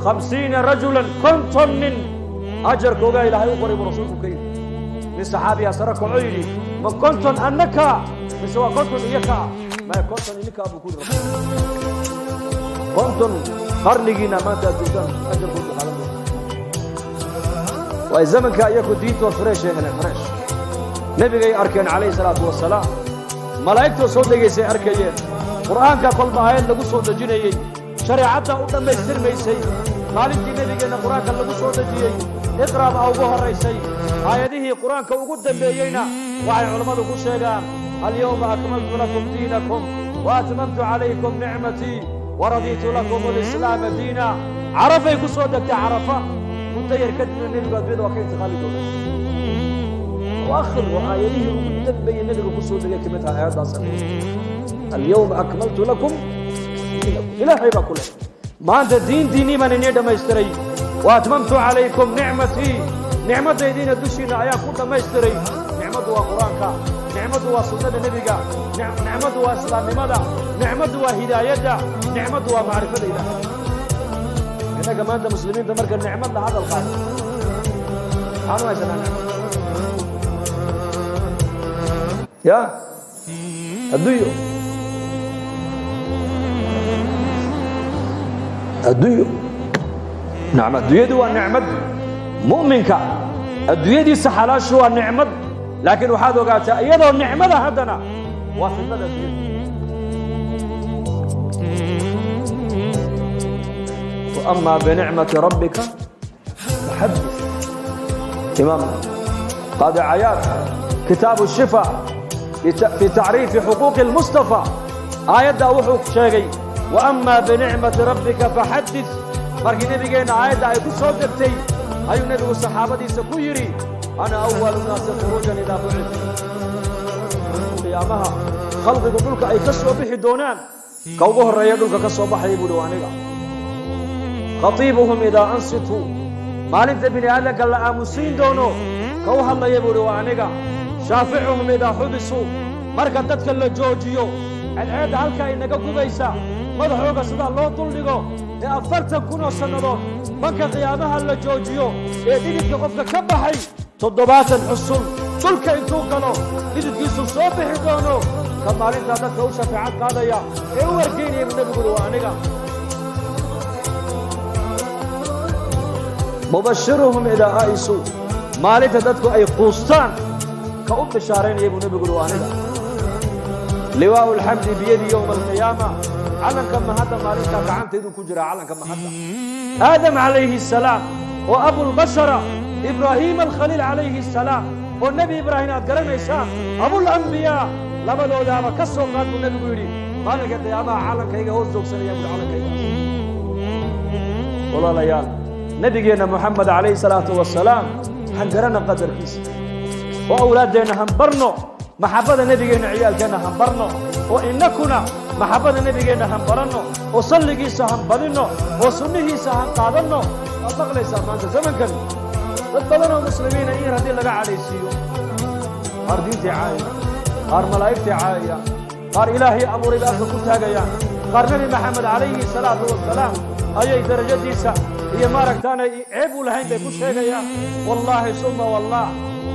50 rajulan, 50 nin ajarkoogaa Ilaahay u qoray, buu rasuulku ka yidhi. Nin saxaabiyaa sare kaco yidhi, ma 50 annaka mise waa 50 iyo kaa? Maya, 50 ininkaa, buu ku yidhi rasuulku. 50 qarnigiina maanta aad joogtaan ajarkoodu qaadan doona. Waay zamanka iyaku diintoo fresh ay heleen, fresh. Nebigay arkeen calayhi salaatu wasalaam, malaa'igtoo soo degaysay arkayeen, qur'aanka kolba aayad lagu soo dejinayey, shareecadda u dhammaystirmaysay. Maalintii nebigeenna qur-aanka lagu soo dejiyey iqra baa ugu horraysay. Aayadihii qur-aanka ugu dambeeyeyna waxay culammadu ku sheegaan alyawma akmaltu lakum diinakum wa atmamtu calaykum nicmatii waradiitu lakum alislaama diina. Carafay ku soo degtay. Carafa muddo yar kadibna nebigu addunyada waa ka intiqaali doonaa. Akhir oo aayadihii ugu dambeeyey nebiga ku soo degay kamid tahay aayaddaas, alyawma akmaltu lakum diinakum. Ilaahay baa ku leh, maanta diintiinnii baan inii dhammaystiray, wa atmamtu calaykum nicmatii, nicmadaydiina dushiinna ayaan ku dhammaystiray. Nicmaddu waa qur-aanka, nicmaddu waa sunnada nebiga, nicmaddu waa islaamnimada, nicmaddu waa hidaayadda, nicmaddu waa macrifada Ilaahay. Innaga maanta muslimiinta marka nicmad la hadal qaado, maxaan u haysanaa nicmad? Ya adduunyo, adduunyo. Nacam, adduunyadu waa nicmad. Mu'minka adduunyadiisa xalaashu waa nicmad, laakiin waxaad ogaataa iyadoo nicmada haddana waa fidnada adduunyada. Wa ama binicmati rabbika faxadith. Imaam Qaadi Cayaad, kitaabu shifa fi tacriifi xuquuqi اlmustafa, aayaddaa wuxuu sheegay, wa ama binicmati rabbika faxadith. Markii nebigeenna aayadda ay ku soo degtay ayuu nebigu saxaabadiisa ku yidhi, ana awalu naasi khuruujan idaa bucit. Qiyaamaha khalqigu dhulka ay ka soo bixi doonaan, ka ugu horreeya dhulka ka soo baxaya, buu hi, waa aniga. Khatiibuhum idaa ansituu. Maalinta bini aadamka la aamusiin doono ka u hadlaya buu ihi waa aniga. Shaaficuhum idaa xubisuu, marka dadka la joojiyo, cadceedda halkaa inaga gubaysa, madaxooga sidaa loo duldhigo ee 40,000 oo sannadood banka qiyaamaha la joojiyo, ee dhididka qofka ka baxay 70 xusul dhulka intuu galo dhididkiisu soo bixi doono, ka maalintaa dadka u shafeecad qaadaya ee u wargeynaya buu nebigu uhi waa aniga. Mubashiruhum idaa aa'isuu, maalinta dadku ay quustaan ka u bishaaraynaya buu nebigu uhi waa aniga. Liwaa'u alxamdi biyadi yowma alqiyaama, calanka mahadda maalintaa gacantayduu ku jiraa. Calanka mahadda Aadam calayhi asalaam oo abulbashara, Ibraahiim alkhaliil calayhi asalaam oo Nebi Ibraahim aad garanaysaan, abulambiyaa, labadoodaaba ka soo qaad buu nebigu yidhi maalinka qiyaamaha calankayga hoos joogsanaya buhi calankaygaas. Walaalayaal, nebigeenna Moxamed calayhi salaatu wasalaam han garana qadarkiisa, oo awlaaddeenna han barno maxabbada nebigeenna, ciyaalkeenna han barno, oo innakuna maxabbada nebigeenna han baranno, oo salligiisa han badinno, oo sunnihiisa han qaadanno. Waad maqlaysaa maanta zamankan dad badan oo muslimiina in yar haddii laga cadhaysiiyo, qaar diintii caayaya, qaar malaa'igtii caayaya, qaar Ilaahay abuuray ba afka ku taagayaan, qaar Nebi Maxamed calayhi salaatu wasalaam ayay darajadiisa iyo maaragtaanay ceeb u lahayn bay ku sheegayaan. Wallaahi summa wallah,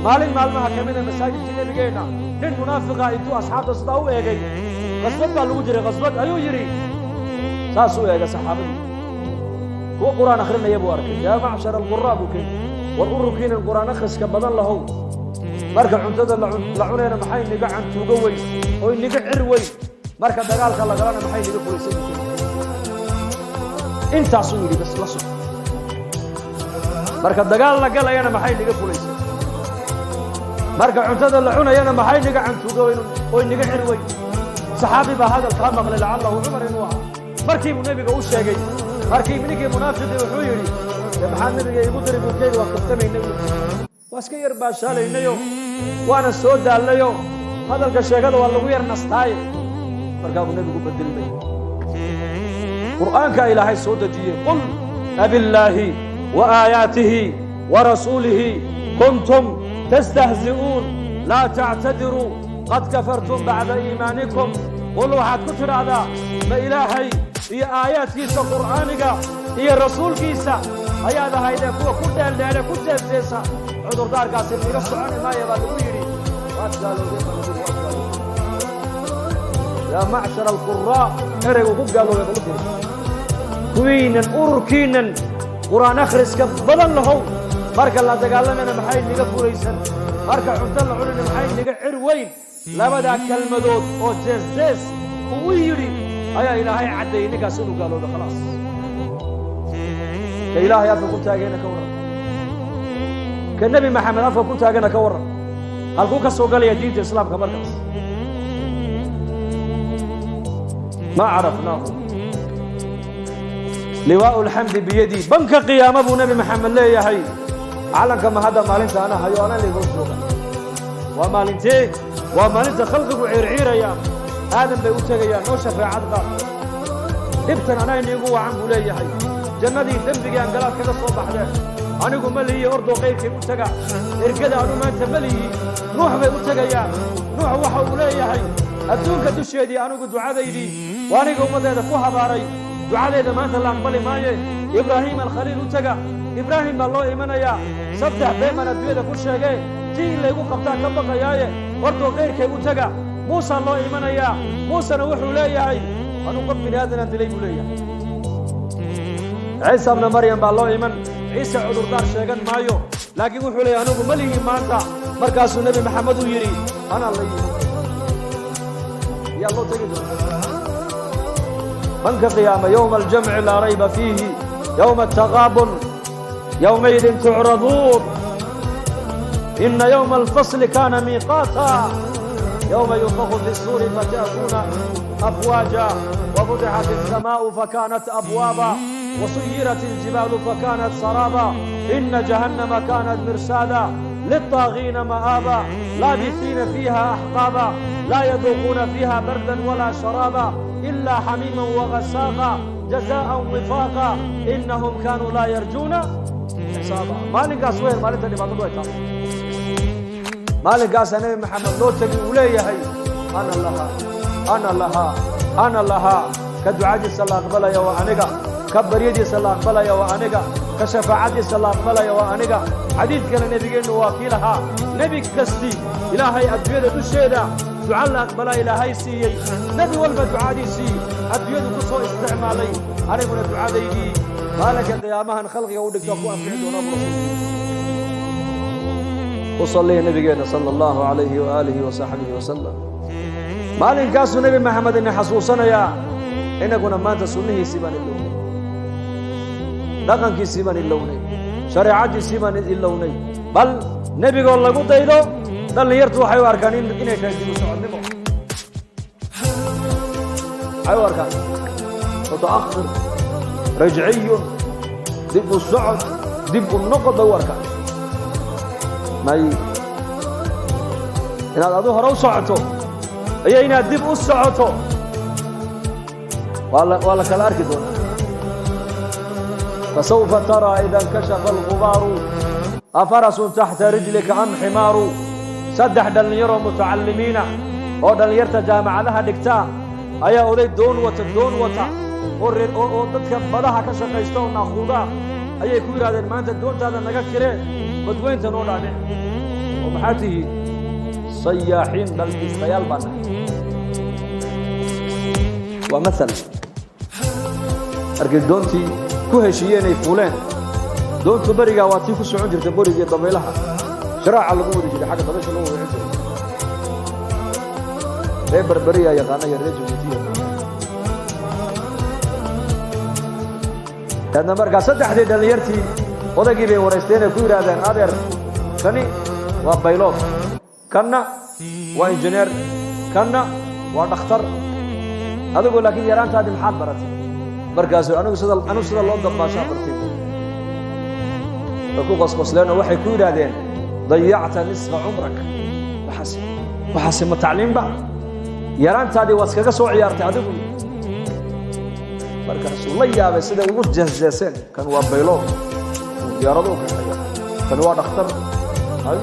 maalin maalmaha ka mida masaajidkii nebigeenna nin munaafiqa intuu asxaabta sidaa u eegay, qasbad baa lagu jiray, qasbad ayuu yidhi, saas u eega saxaabadii, kuwa qur'aan akhrinaya buu arkay. Yaa macshar alquraa buu keeni, war ururkiinan qur'aan akhriska badan lahow, marka cuntada la cunayna maxay niga cantuugo weyn oo niga cir weyn, marka dagaalka lagalana maxay niga fulaysan buu keeni. Intaasuu yidhi bas la soco, marka dagaal la galayana maxay niga fulaysan, marka cuntada la cunayana maxay niga cantuugo weyn oo niga cir weyn. Saxaabi baa hadalkaa maqlay, lacalahu Cumar inuu ahaa. Markii buu nebiga u sheegay, markii ninkii munaafiqii wuxuu yidhi, de maxaa nebiga iigu diray buu keeni, waa kaftamaynay, waa iska yar baashaalaynayo, waana soo daallayo, hadalka sheegada waa lagu yar nastaaye. Markaa buu nebigu bedelmay, qur'aankaa Ilaahay soo dejiyey: qul abillaahi wa aayaatihi wa rasuulihi kuntum tastahzi'uun laa tactadiruu qad kafartum bacda iimaanikum. Qul, waxaad ku tidhaahdaa, ma Ilaahay iyo aayaadkiisa qur'aaniga iyo rasuulkiisa ayaad ahaydee kuwa ku dheeldheele ku jeesjeesa? Cudurdaarkaasi niga soconi maaya baa lagu yidhi. Waad gaaloodeen baa lagu yidhi, waad gaaloodeen. Yaa macshar alquraa, ereygu ku gaaloobay balu tiri, kuwiinan ururkiinan qur'aan akhriska badan lahow, marka la dagaalamayna maxay niga furaysan, marka cunto la cunayna maxay niga cir weyn? Labadaa kelmadood oo jees jees uu u yidhi ayaa Ilaahay caddeeyey ninkaas inuu gaaloobay. Khalaas, ka Ilaahay afka ku taagayna ka warran, ka Nebi Maxamed afka ku taagana ka warran, halkuu ka soo galaya diinta islaamka markaas? Ma carafnaahu. Liwaa'u alxamdi biyadii, banka qiyaama buu Nebi Maxamed leeyahay, calanka mahadda maalinta ana hayo, ana layga jooga. Waa maalintee? Waa maalinta khalqigu ciirciirayaan. Aadan bay u tegayaan, noo shafeecad qaad, dhibtan anaa iniigu wacan buu leeyahay, jannadii dembigii aan galaad kaga soo baxdeen anigu ma lihi, ordoo qayrkay u taga, ergada anu maanta ma lihi. Nuux bay u tegayaan. Nuux waxa uu leeyahay, adduunka dusheedii anigu ducadaydii waa aniga ummaddeeda ku habaaray, ducadeeda maanta la aqbali maaye, Ibraahiim alkhaliil u taga. Ibraahim baa loo imanayaa. Saddex been baan adduunyada ku sheegee, tii in laygu qabtaa ka baqayaaye, ordoo kayrkay u taga. Muusaa loo imanayaa. Muusena wuxuu leeyahay, anuu qof bini aadanaan dilay buu leeyahay. Ciisa bna Maryam baa loo iman. Ciise cudurdaar sheegan maayo, laakiin wuxuu leeyahay, anigu ma lihi maanta. Markaasuu Nebi Maxamed uu yidhi, anaa la yimi. Yaa loo tegi doona banka qiyaama? Yowma aljamci laa rayba fiihi, yowma altaqaabun, yowmaydin tucraduun, ina yowma alfasli kaana miiqaata, yowma yunfaku fi الsuuri fata'tuuna afwaaja, wafutixat الsamaءu fakanat abwaaba, wasuyirat اljibaalu fakanat saraaba, ina jahannama kanat mirsaada للطاغين مآبا لابثين فيها أحقابا لا يذوقون فيها بردا ولا شرابا إلا حميما وغساقا جزاء وفاقا إنهم كانوا لا يرجون. xisaaba. Maalinkaas weyn, maalinta dhibaatadu ay taalo, maalinkaasaa Nebi Maxamed loo tegi, uu leeyahay: "Ana lahaa, ana lahaa, ana lahaa." Ka ducadiisa la aqbalaya waa aniga, ka baryadiisa la aqbalaya waa aniga, ka shafaacadiisa la aqbalaya waa aniga. Xadiid kale nebigeennu waa kii lahaa: nebi kasti Ilaahay adduunyada dusheeda duca la aqbalaa Ilaahay siiyey, nebi walba ducadiisii adduunyadu ku soo isticmaalay, aniguna ducadaydii maalinka qiyaamahan khalqiga u dhigta ku anfici doona, bu rasuulku. Ku salliya nabigeenna sala allahu alayhi waaalihi wasaxbihi wasalam. Maalinkaasuu Nebi Maxamed ina xasuusanayaa. Inaguna maanta sunnihiisii baan ilownay, dhaqankiisii baan ilownay, shareecaddiisii baan ilownay. Bal nebigoo lagu daydo dhallinyartu waxay u arkaan inay tahay dib u socodnimo, waxay u arkaan mutaakhir, rajciyun, dib u socod, dib u noqod bay u arkaan. May, inaad adu hore u socoto iyo inaad dib u socoto waa la kala arki doonaa. Fasawfa taraa ida inkashafa algubaaru afarasun taxta rijlika am ximaaru. Saddex dhallinyaroo mutacallimiina oo dhallinyarta jaamacadaha dhigtaa ayaa oday doon wata oo reer oo dadka badaha ka shaqaysta oo naaquudaa ayay ku yidhahdeen: "Maanta doontaada naga kiree, badweynta noo dhaadhic." "Oo maxaa tihiin?" "Sayaaxiin, dalxiistayaal baa nahay." Waa maal. Markay doontii ku heshiiyeen ay fuuleen, doontu berigaa waa tii ku socon jirtay qorigii dabaylaha, shiraaca lagu wadi jiray, xagga dabaysha lagu wadi jiray. Reer Berberiyaa yaqaana iyo reer Jabuutiya. Daadna markaa saddexdii dhallinyartii odaygii bay waraysteen ay ku yidhaahdeen: "Adeer, kani waa baylood, kanna waa injineer, kanna waa dhakhtar, adigu laakiin yaraantaadii maxaad baratay?" Markaasuu: Anigu sida loo dabbaashaa bartay." Way ku qosqosleenoo waxay ku yidhaahdeen: "Dayacta nisfa cumrak. Waxaase ma tacliimba? Yaraantaadii waad iskaga soo ciyaartay adigu." Markaasuu la yaabay siday ugu jeesjeeseen: kan waa baylood, diyaarado u kaxeeya, kan waa dhakhtar, hay,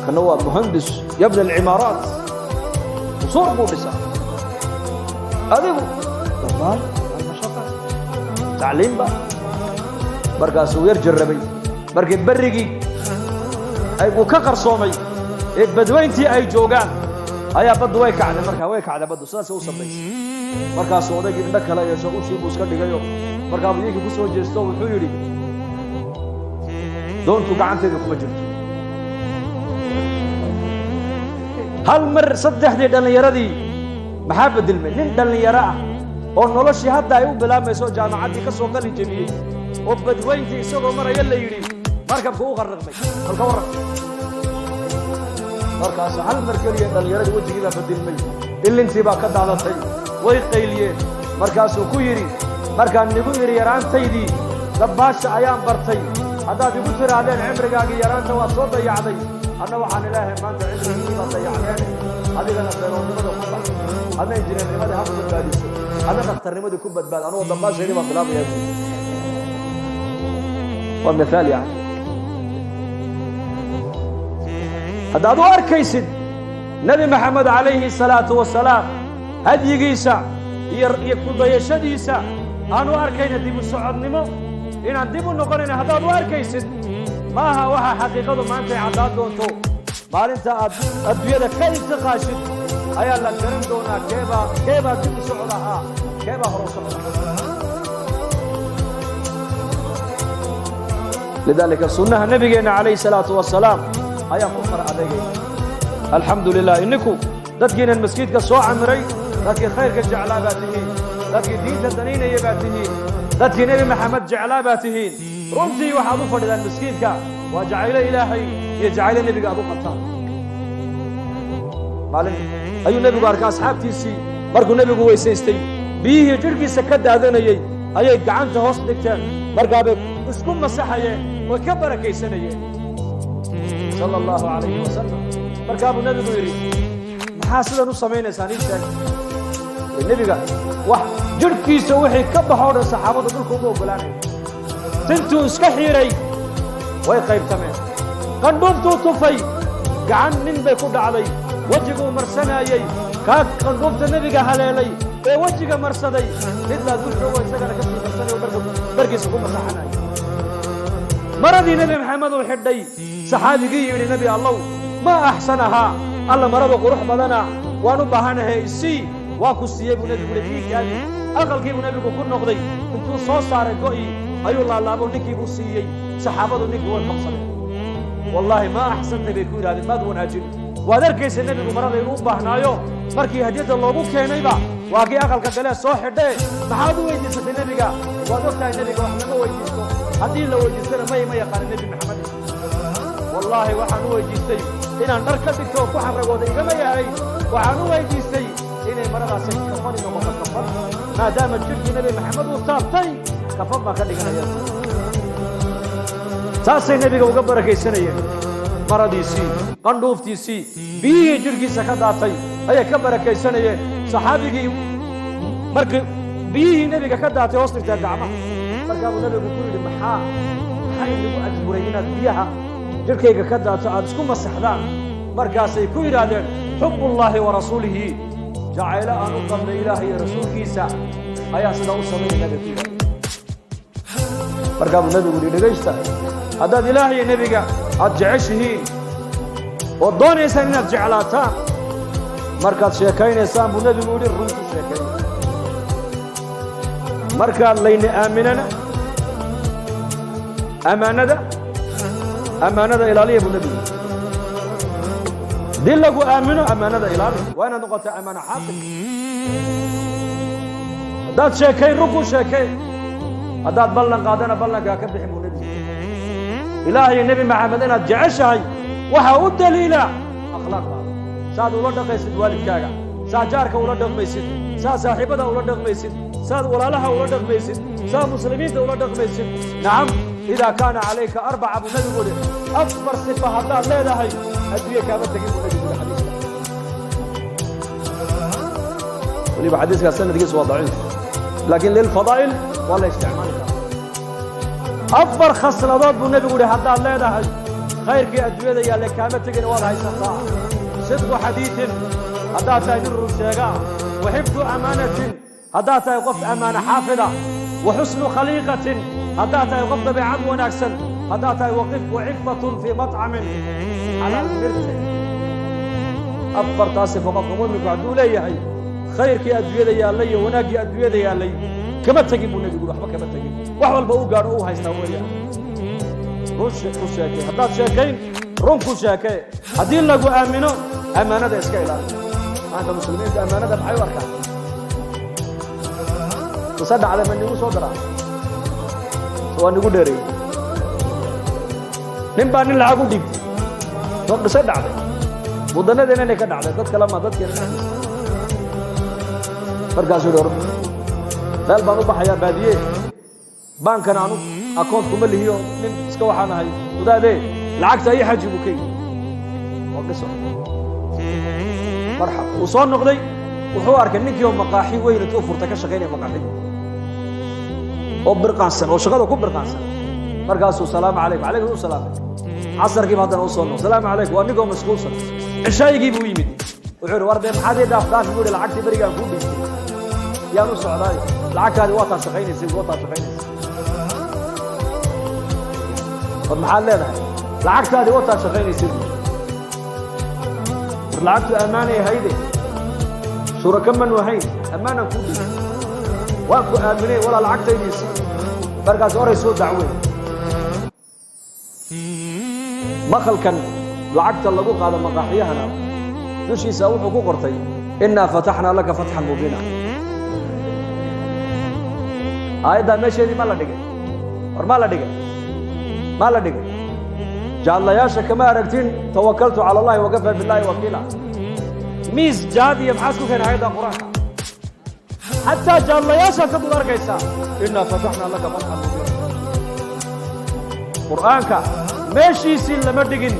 kana waa muhandis yabni alcimaaraat, qusuur buu dhisaa, adigu dabaal mashaqa tacliimba? Markaasuu yar jarrabay. Markii berrigii ay uu ka qarsoomay ee badweyntii ay joogaan ayaa baddu way kacday. Markaa way kacday baddu, sidaasay u sabaysay. Markaasuu odaygii indho kale yeesho, ushii buu iska dhigayo. Markaabuu iyankii ku soo jeesto, wuxuu yidhi: "Doontu gacanteeda kuma jirto." Hal mar saddexdii dhallinyaradii maxaa bedelmay? Nin dhallinyaro ah oo noloshii hadda ay u bilaabmayso, jaamacaddii ka soo qalin jebiyey, oo badweyntii isagoo maraya la yidhi markabka u qarriqmay, bal ka warran. Markaasu hal mar keliya dhallinyaradii wejigii baa bedelmay, ilintii baa ka daadatay, way qayliyeen. Markaasuu ku yidhi: "Markaan nigu yidhi yaraantaydii dabbaasha ayaan bartay, haddaad igu tidhaahdeen cimrigaagii yaraanta waad soo dayacday, anna waxaan ilaahay maanta cimrigiisii baad dayacdeene, adigana beeloonnimada ku bax, adna injineernimadii ha ku badbaadiso, adna dhakhtarnimadii ku badbaad, anigoo dabbaashaydii baan bilaabayaa." Buuri waa mithaal. Yani haddaad u arkaysid Nebi Maxamed calayhi salaatu wasalaam hadyigiisa iyo ku dayashadiisa aan u arkayna dib u socodnimo, inaan dib u noqonayna haddaad u arkaysid, maaha waxa xaqiiqadu maantay caddaan doonto. Maalinta aad adduunyada ka intiqaashid ayaa la garan doonaa keebaa dib u socod ahaa, keebaa hore u socod ahaa. Lidaalika sunnaha nabigeenna calayhi salaatu wasalaam ayaan ku far adeegayna. Alxamdu lilah, inninku dadkiinan masjidka soo camiray, dadkii khayrka jeclaa baa tihiin, dadkii diinta danaynaya baa tihiin, dadkii Nebi Maxamed jeclaa baa tihiin. Runtii waxaad u fadhidaan masjidka waa jacaylo Ilaahay iyo jacaylo nebiga aad u qabtaan. Maalin ayuu nebigu arkay asxaabtiisii markuu nebigu weysaystay, biyihii jidhkiisa ka daadanayey ayay gacanta hoos dhigteen, markaabay isku masaxayeen, way ka barakaysanayeen, sala allahu calayhi wasalam. Markaa buu nebigu yidhi: "Maxaa sidan u samaynaysaan? Ii sheeg." Nebiga wax jidhkiisa wixii ka baxoo dhan saxaabadu dhulka uma oggolaanaya. Tintuu iska xiiray. Way qaybtameen. Qandhuuftuu tufay, gacan nin bay ku dhacday, wejiguu marsanaayey. Kaa qandhuufta nebiga haleelay ee wejiga marsaday, mid baa dul joogo, isagana ka sii marsanay oo dharkiisa ku masaxanaya. Maradii Nebi Maxamed uu xidhay, saxaabigii yidhi: "Nebi Allow, maa axsanahaa, alla maradu qurux badana, waan u baahanahay, isii." "Waa ku siiyey," buu nebigu yidhi. "Fiikaadi." Aqalkii buu nebigu ku noqday. Intuu soo saaray go'ii ayuu laalaabo, ninkii buu siiyey. Saxaabadu ninkii way qabsadeen. "Wallaahi maa axsantay," bay ku yidhahdeen, "maad wanaajin. Waad arkaysa nebigu marada inuu u baahnaayo, markii hadiyadda loogu keenayba waa kii aqalka galee soo xidhee. Maxaad u weydiisatay nebiga? Waad og tahay nebiga wax lama weydiisto, haddii la weydiistana may ma yaqaana Nebi Maxamed." "Wallaahi waxaan u weydiistay inaan dhar ka dhigto oo ku xaragooda igama yahay. Waxaan u weydiistay inay maradaasi kafani noqoto, kafan, maadaama jidhkii Nebi Maxamed uu taabtay, kafan baan ka dhiganaya." Taasay nebiga uga barakaysanayeen. Maradiisii, qandhuuftiisii, biyihii jidhkiisa ka daatay ayay ka barakaysanayeen. Saxaabigii markii biyihii nebiga ka daatay hoos dhigteen gacmaha. Markaa buu nebigu ku yidhi: Maxaa inagu ajburay inaad biyaha jidhkayga ka daato aad isku masaxdaan?" Markaasay ku yidhaahdeen: "Xubbullaahi wa rasuulihi, jacaylo aan u qabnay Ilaah iyo rasuulkiisa ayaa sidaa u samaynayna," bay ku yidhahdeen. Markaa buu nebigu yidhi: "Dhegaysta, haddaad Ilaah iyo nebiga aad jeceshihiin oo doonaysaan inaad jeclaataan, markaad sheekaynaysaan," buu nebigu yidhi, "runtu sheekay. Markaad layna aaminana, ammaanada ilaaliya," buu nebigu yidhi. Haddii lagu aamino, ammaanada ilaali. Waa inaad noqotaa ammaano xaafid. Haddaad sheekay, run ku sheekay. Haddaad ballan qaadana, ballankaa ka bixin, buu nebigu yidhi. Ilaah iyo Nebi Maxamed inaad jeceshahay waxaa u daliila akhlaaqdaada, saad ula dhaqaysid waalidkaaga, saad jaarka ula dhaqmaysid, saad saaxiibada ula dhaqmaysid, saad walaalaha ula dhaqmaysid, saad muslimiinta ula dhaqmaysid. Nacam, idaa kaana calayka arbaca, buu nebigu yidhi, afar sifa haddaad leedahay, adduunye kaama tegin, buu nebigu yidhi. Xadiiska weliba, xadiiskaa sanadkiisu waa daciif, laakiin lilfadaa'il waa la isticmaali karaa. Afar khasladood, buu nebigu yidhi, haddaad leedahay, khayrkii adduunyada yaalle kaama tegin, waad haysataa. Sidqu xadiiin, haddaad tahay nin run sheegaa, wa xifdu amaanatin, haddaad tahay qof ammaano xaafida, wa xusnu khaliiqatin, haddaad tahay qof dabeecad wanaagsan, haddaad tahay wa cifatun fii matcamin, xalaal mirte. Afartaas sifo qofka mu'minku hadduu leeyahay, khayrkii adduunyada yaallay iyo wanaaggii adduunyada yaallay kama tegin, buu nebigu yidhi. Waxba kama tegin, wax walba uu gaadho uu haystaa weeyaan. Run ku sheekay. Haddaad sheekayn, run ku sheekee. Haddii lagu aamino, ammaanada iska ilaali. Maanta muslimiinta ammaanada maxay u arkaan? Mise dhacday ma nigu soo daraa? Waa nigu dheereeyey. Nin baa nin lacag u dhiibtay. Waa qiso dhacday, waddannadeena inay ka dhacday, dad kale ma, dadkeena dhexdiisa. Markaasuu yidhi: "Hor meel baan u baxayaa, baadiye, baankana anu akoont kuma lihiyo, nin iska waxaan ahay wadaadee, lacagta ii xaji," buu ka yidhi. Waa qiso. Marxab, wuu soo noqday. Wuxuu arkay ninkii oo maqaaxi weyn intuu furtay ka shaqaynaya maqaaxidii, oo birqaansan, oo shaqada ku birqaansan. Markaasuu: "Salaamu calaykum." "Calaykum," u salaamay. Casarkiiba haddana u soo noq: "Salaamu calaykum." Waa ninkoo mashquulsan. Cishaayigii buu yimid. Wuxuu yidhi: "War dee maxaad ii dhaaf dhaafi?" buu yidhi. "Lacagtii berigaan kuu dhiibtay yaan u socdaayo, lacagtaadi waa taa shaqaynaysay, waa taa shaqaynaysay. War maxaad leedahay? Lacagtaadi waa taa shaqaynaysay." Buu war: "Lacagtu ammaanay ahayde, shuraka manu ahayn? Ammaanaan kuu dhiibay, waan ku aaminay, walaa lacagtaydiisi." Markaas oray soo dacweyn. Maqalkan lacagta lagu qaado maqaaxiyahana dushiisa wuxuu ku qortay: "Innaa fataxnaa laka fatxan mubiina." Aayaddaa meesheedii ma la dhigay? War ma la dhigay? Ma la dhigay? Jaadlayaasha kama aragtin "Tawakaltu cala Allahi wakafaa billahi wakiila"? Miis jaad iyo maxaa isku keenay aayadda Qur-aanka? Xataa jaadlayaashaad ka dul arkaysaa "Innaa fataxnaa laka fatxan mubiina". Qur'aanka meeshiisii lama dhigin.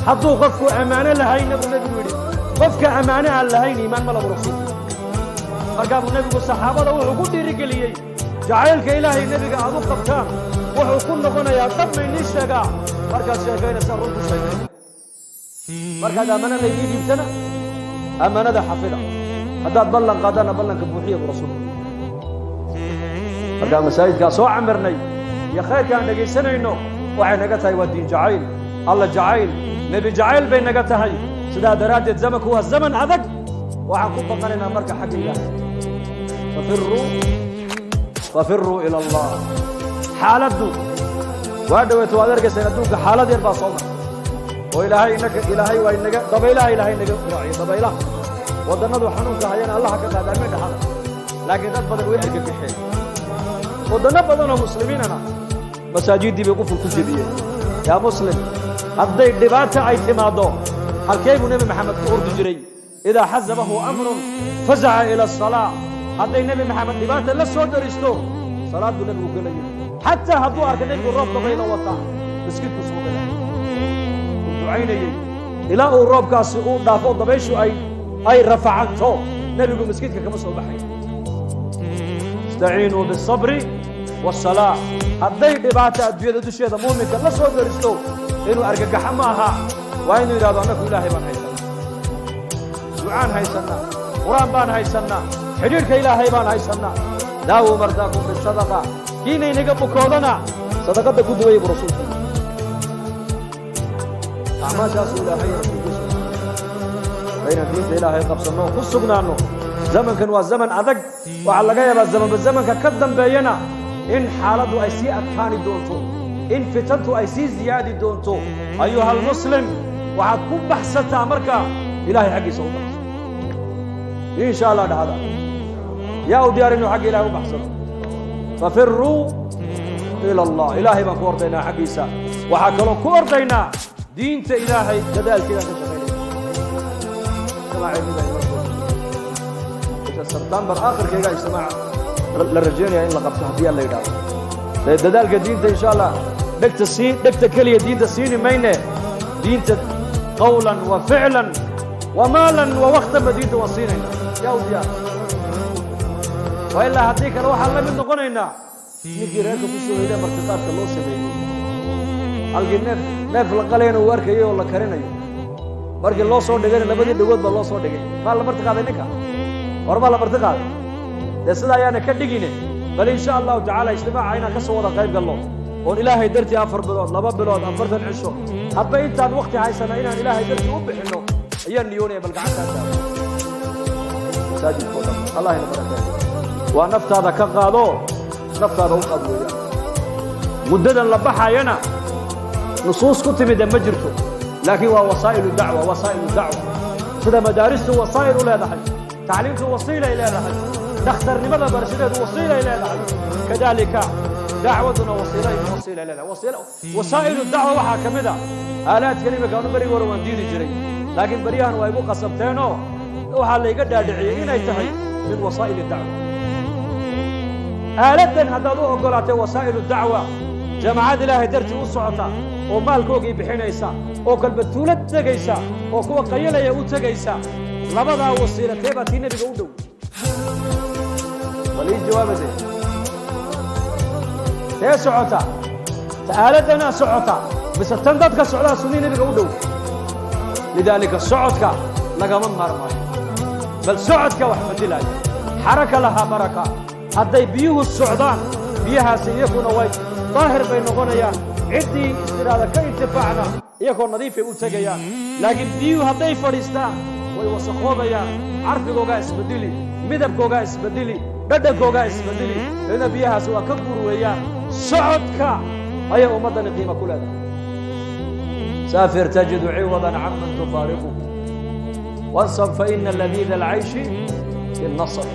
Hadduu qofku ammaano lahayna, buu nebigu yidhi, qofka ammaano aan lahayn iimaan ma labu, rasuulku. Markaa buu nebigu saxaabada wuxuu ku dhiirigeliyey jacaylka Ilaahay nebiga aad u qabtaan. Wuxuu ku noqonayaa dhab maynii sheegaa. Markaad sheekaynaysaa, run ku sheegay. Markaad ammaano laydii dhiibtana, ammaanada xafida. Haddaad ballan qaadana, ballanka buuxiya, buu Rasuulku. Markaa masaajidkaa soo camirnay iyo khayrka aan dhegaysanayno waxay naga tahay waa diin jacayl, Alla jacayl, Nebi jacayl bay naga tahay. Sidaa daraaddeed zamanku waa zaman adag. Waxaan ku baqanaynaa marka xagga Ilaahay. Fafiruu, fafiruu ila Allah. Xaaladdu waa dhaweyto, waad argaysaan adduunka xaalad yar baa soo martay oo Ilaahay inaka, Ilaahay waa inaga dabaylaha, Ilaahay naga raaciyo dabaylaha. Waddannadu xanuunka hayana Allaha ka qaada, amiin dhaxada. Laakiin dad badan way argagixeen. Waddanno badan oo muslimiinana masaajiddii bay quful ku jebiyeen. Yaa muslim, hadday dhibaata ay timaaddo, halkee buu Nebi Maxamed ku ordi jiray? Idaa xasabahu amrun fazaca ila asalaa. Hadday Nebi Maxamed dhibaata la soo daristo, salaad buu Nebigu gelayay. Xataa hadduu arka Nebigu roob dabaylo wataa, maskiidkuu soo galay, uu ducaynayey ilaa uu roobkaasi uu dhaafo, dabayshu ay rafacanto. Nebigu maskiidka kama soo baxay. Istaciinuu bisabri wasalaa. Hadday dhibaata adduunyada dusheeda muuminka la soo daristo, inuu argagaxo ma aha. Waa inuu yidhahdo, annaku Ilaahay baan haysanaa, ducaan haysannaa, Qur-aan baan haysannaa, xidhiidhka Ilaahay baan haysannaa. Daawuu mardaakum bisadaqa. Kiina inaga bukoodana sadaqadda ku duwaya, buu Rasuulku. Acmaashaasuu Ilaahay Rasuulkiisu waa inaan diinta Ilaahay qabsanno, ku sugnaanno. Zamankan waa zaman adag. Waxaa laga yaabaa zamanba zamanka ka dambeeyana in xaaladdu ay sii adkaani doonto, in fitantu ay sii ziyaadi doonto. Ayuha almuslim, waxaad ku baxsataa marka Ilahay xaggiisa u baxso, insha Allah. Dhahda, yaa u diyaar inuu xagga Ilahay u baxsado? Fafiruu ila Allah. Ilaahay baan ku ordaynaa xaggiisa. Waxaa kaloo ku ordaynaa diinta Ilaahay dadaalkeedaan ka shaqaynayna. Ijtimaaceennida inoo soo bisha Sebtembar aakhirkeega ijtimaac la rajaynaya in la qabto, haddii aan la yidhaahdo. Dee dadaalka diinta, insha Allah, dhegta sii, dhegta keliya diinta siini mayne. Diinta qawlan wa ficlan wa maalan wa waktanba diinta waan siinayna. Yaa u diyaar? Waa ilaa haddii kale waxaan la mid noqonaynaa ninkii reerka ku soo heliya martiqaadka loo sameeyey. Halkii neef neef la qalayna uu arkayay oo la karinayo, markii loo soo dhigayna labadii dhagood baa loo soo dhigay. Maa la marti qaaday ninka? Hor baa la marti qaaday. Dee sida ayaana ka dhigine. Bal insha Allahu tacala ijtimaaca inaan ka soo wada qayb galno oon Ilaahay dartii 4 bilood, 2 bilood, 40 cisho, hadba intaan wakti haysana inaan Ilaahay dartii u bixinno ayaan niyoonaya. Bal gacantaa taago masaajidka o dhan. Allah ina barakeeyo. Waa naftaada ka qaado, naftaada u qaad weeyaan. Muddadan la baxayana nusuus ku timida ma jirto, laakiin waa wasaa'ilu dacwa. Wasaa'ilu dacwa, sida madaaristu wasaa'il u leedahay, tacliimtu wasiilay leedahay, dhakhtarnimada barashadeedu wasiilay leedahay, kadalika dacwaduna wasiilay leedahay. Wasaa'ilu dacwa waxaa ka mid a aalaadkan imika. Anu berigi hore waan diidi jiray, laakiin beryahan waa igu qasabteenoo waxaa layga dhaadhiciyey inay tahay min wasaa'il dacwa. Aaladdan haddaad u oggolaatay wasaa'ilu dacwa, jamaacad Ilaahay dartii u socota oo maalkoogii bixinaysa oo kalba tuulo tegaysa oo kuwa qayalaya u tegaysa, labadaa wasiila tee baa tii Nebiga u dhow? Bal ii jawaabade, tee socota? Ta aaladdanaa socota mise tan dadka socdaa sunnii Nebiga u dhow? Lidaalika socodka lagama maarmaayo, bal socodka wax bedelayo. Xaraka lahaa baraka. Hadday biyuhu socdaan, biyahaasi iyakuna way daahir bay noqonayaan. Ciddii istiraada ka intifaacna iyagoo nadiifay u tegayaan. Laakiin biyuhu hadday fadhiistaan, way wasakhoobayaan, carfigoogaa isbedeli, midabkoogaa isbedeli, dhadhankoogaa isbedeli. Dabeedna biyahaasi waa ka guur weeyaan. Socodka ayay ummaddani qiimo ku leedahay. Saafir tajidu ciwadan caman tufaariqu, wansab faina ladiida alcayshi fi nasr.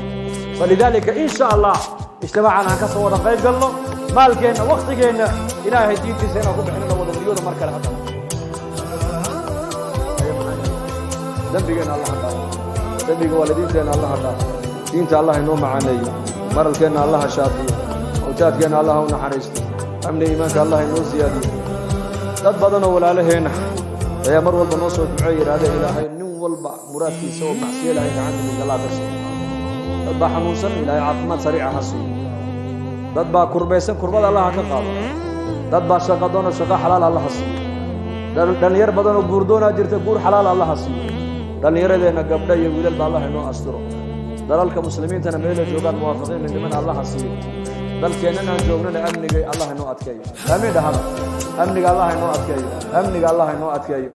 Falidaalika, in sha Allah, ijtimaacan aan ka soo wada qayb galno, maalkeenna, waktigeenna Ilaahay diintiisa inaan ku bixinano wada niyooda. Mar kale haddana dembigeenna Allaha dhaafo, dembiga waalidiinteenna Allaha dhaafo, diinta Allah inoo macaaneeyo, maralkeenna Allaha shaafiyo, mawtaadkeenna Allaha u naxariisto, amni iimaanka Allah inoo siyaadiyo. Dad badanoo walaalaheenna ayaa mar walba noo soo duceey, yidhahdee Ilaahay nin walba muraadkiisa oo macsiyo lahayn gacanta midig Allah ka siiyo. Dad baa xanuunsan, Ilaahay caafimaad sariica ha siiyo. Dad baa kurbaysan, kurbada Allaha ka qaado. Dad baa shaqo doono, shaqo xalaal Allaha siiyo. Dhallinyar badanoo guurdoonaa jirta, guur xalaal Allaha siiyo. Dhallinyaradeenna gabdho iyo wiilal ba Allah inoo asturo. Dalalka muslimiintana meelay joogaan muwaafaqiin midnimana Allaha siiyo. Dalkeennan aan joognana amniga Allah inoo adkeeyo. Aamiin dhahada. Amniga Allah inoo adkeeyo. Amniga Allah inoo adkeeyo.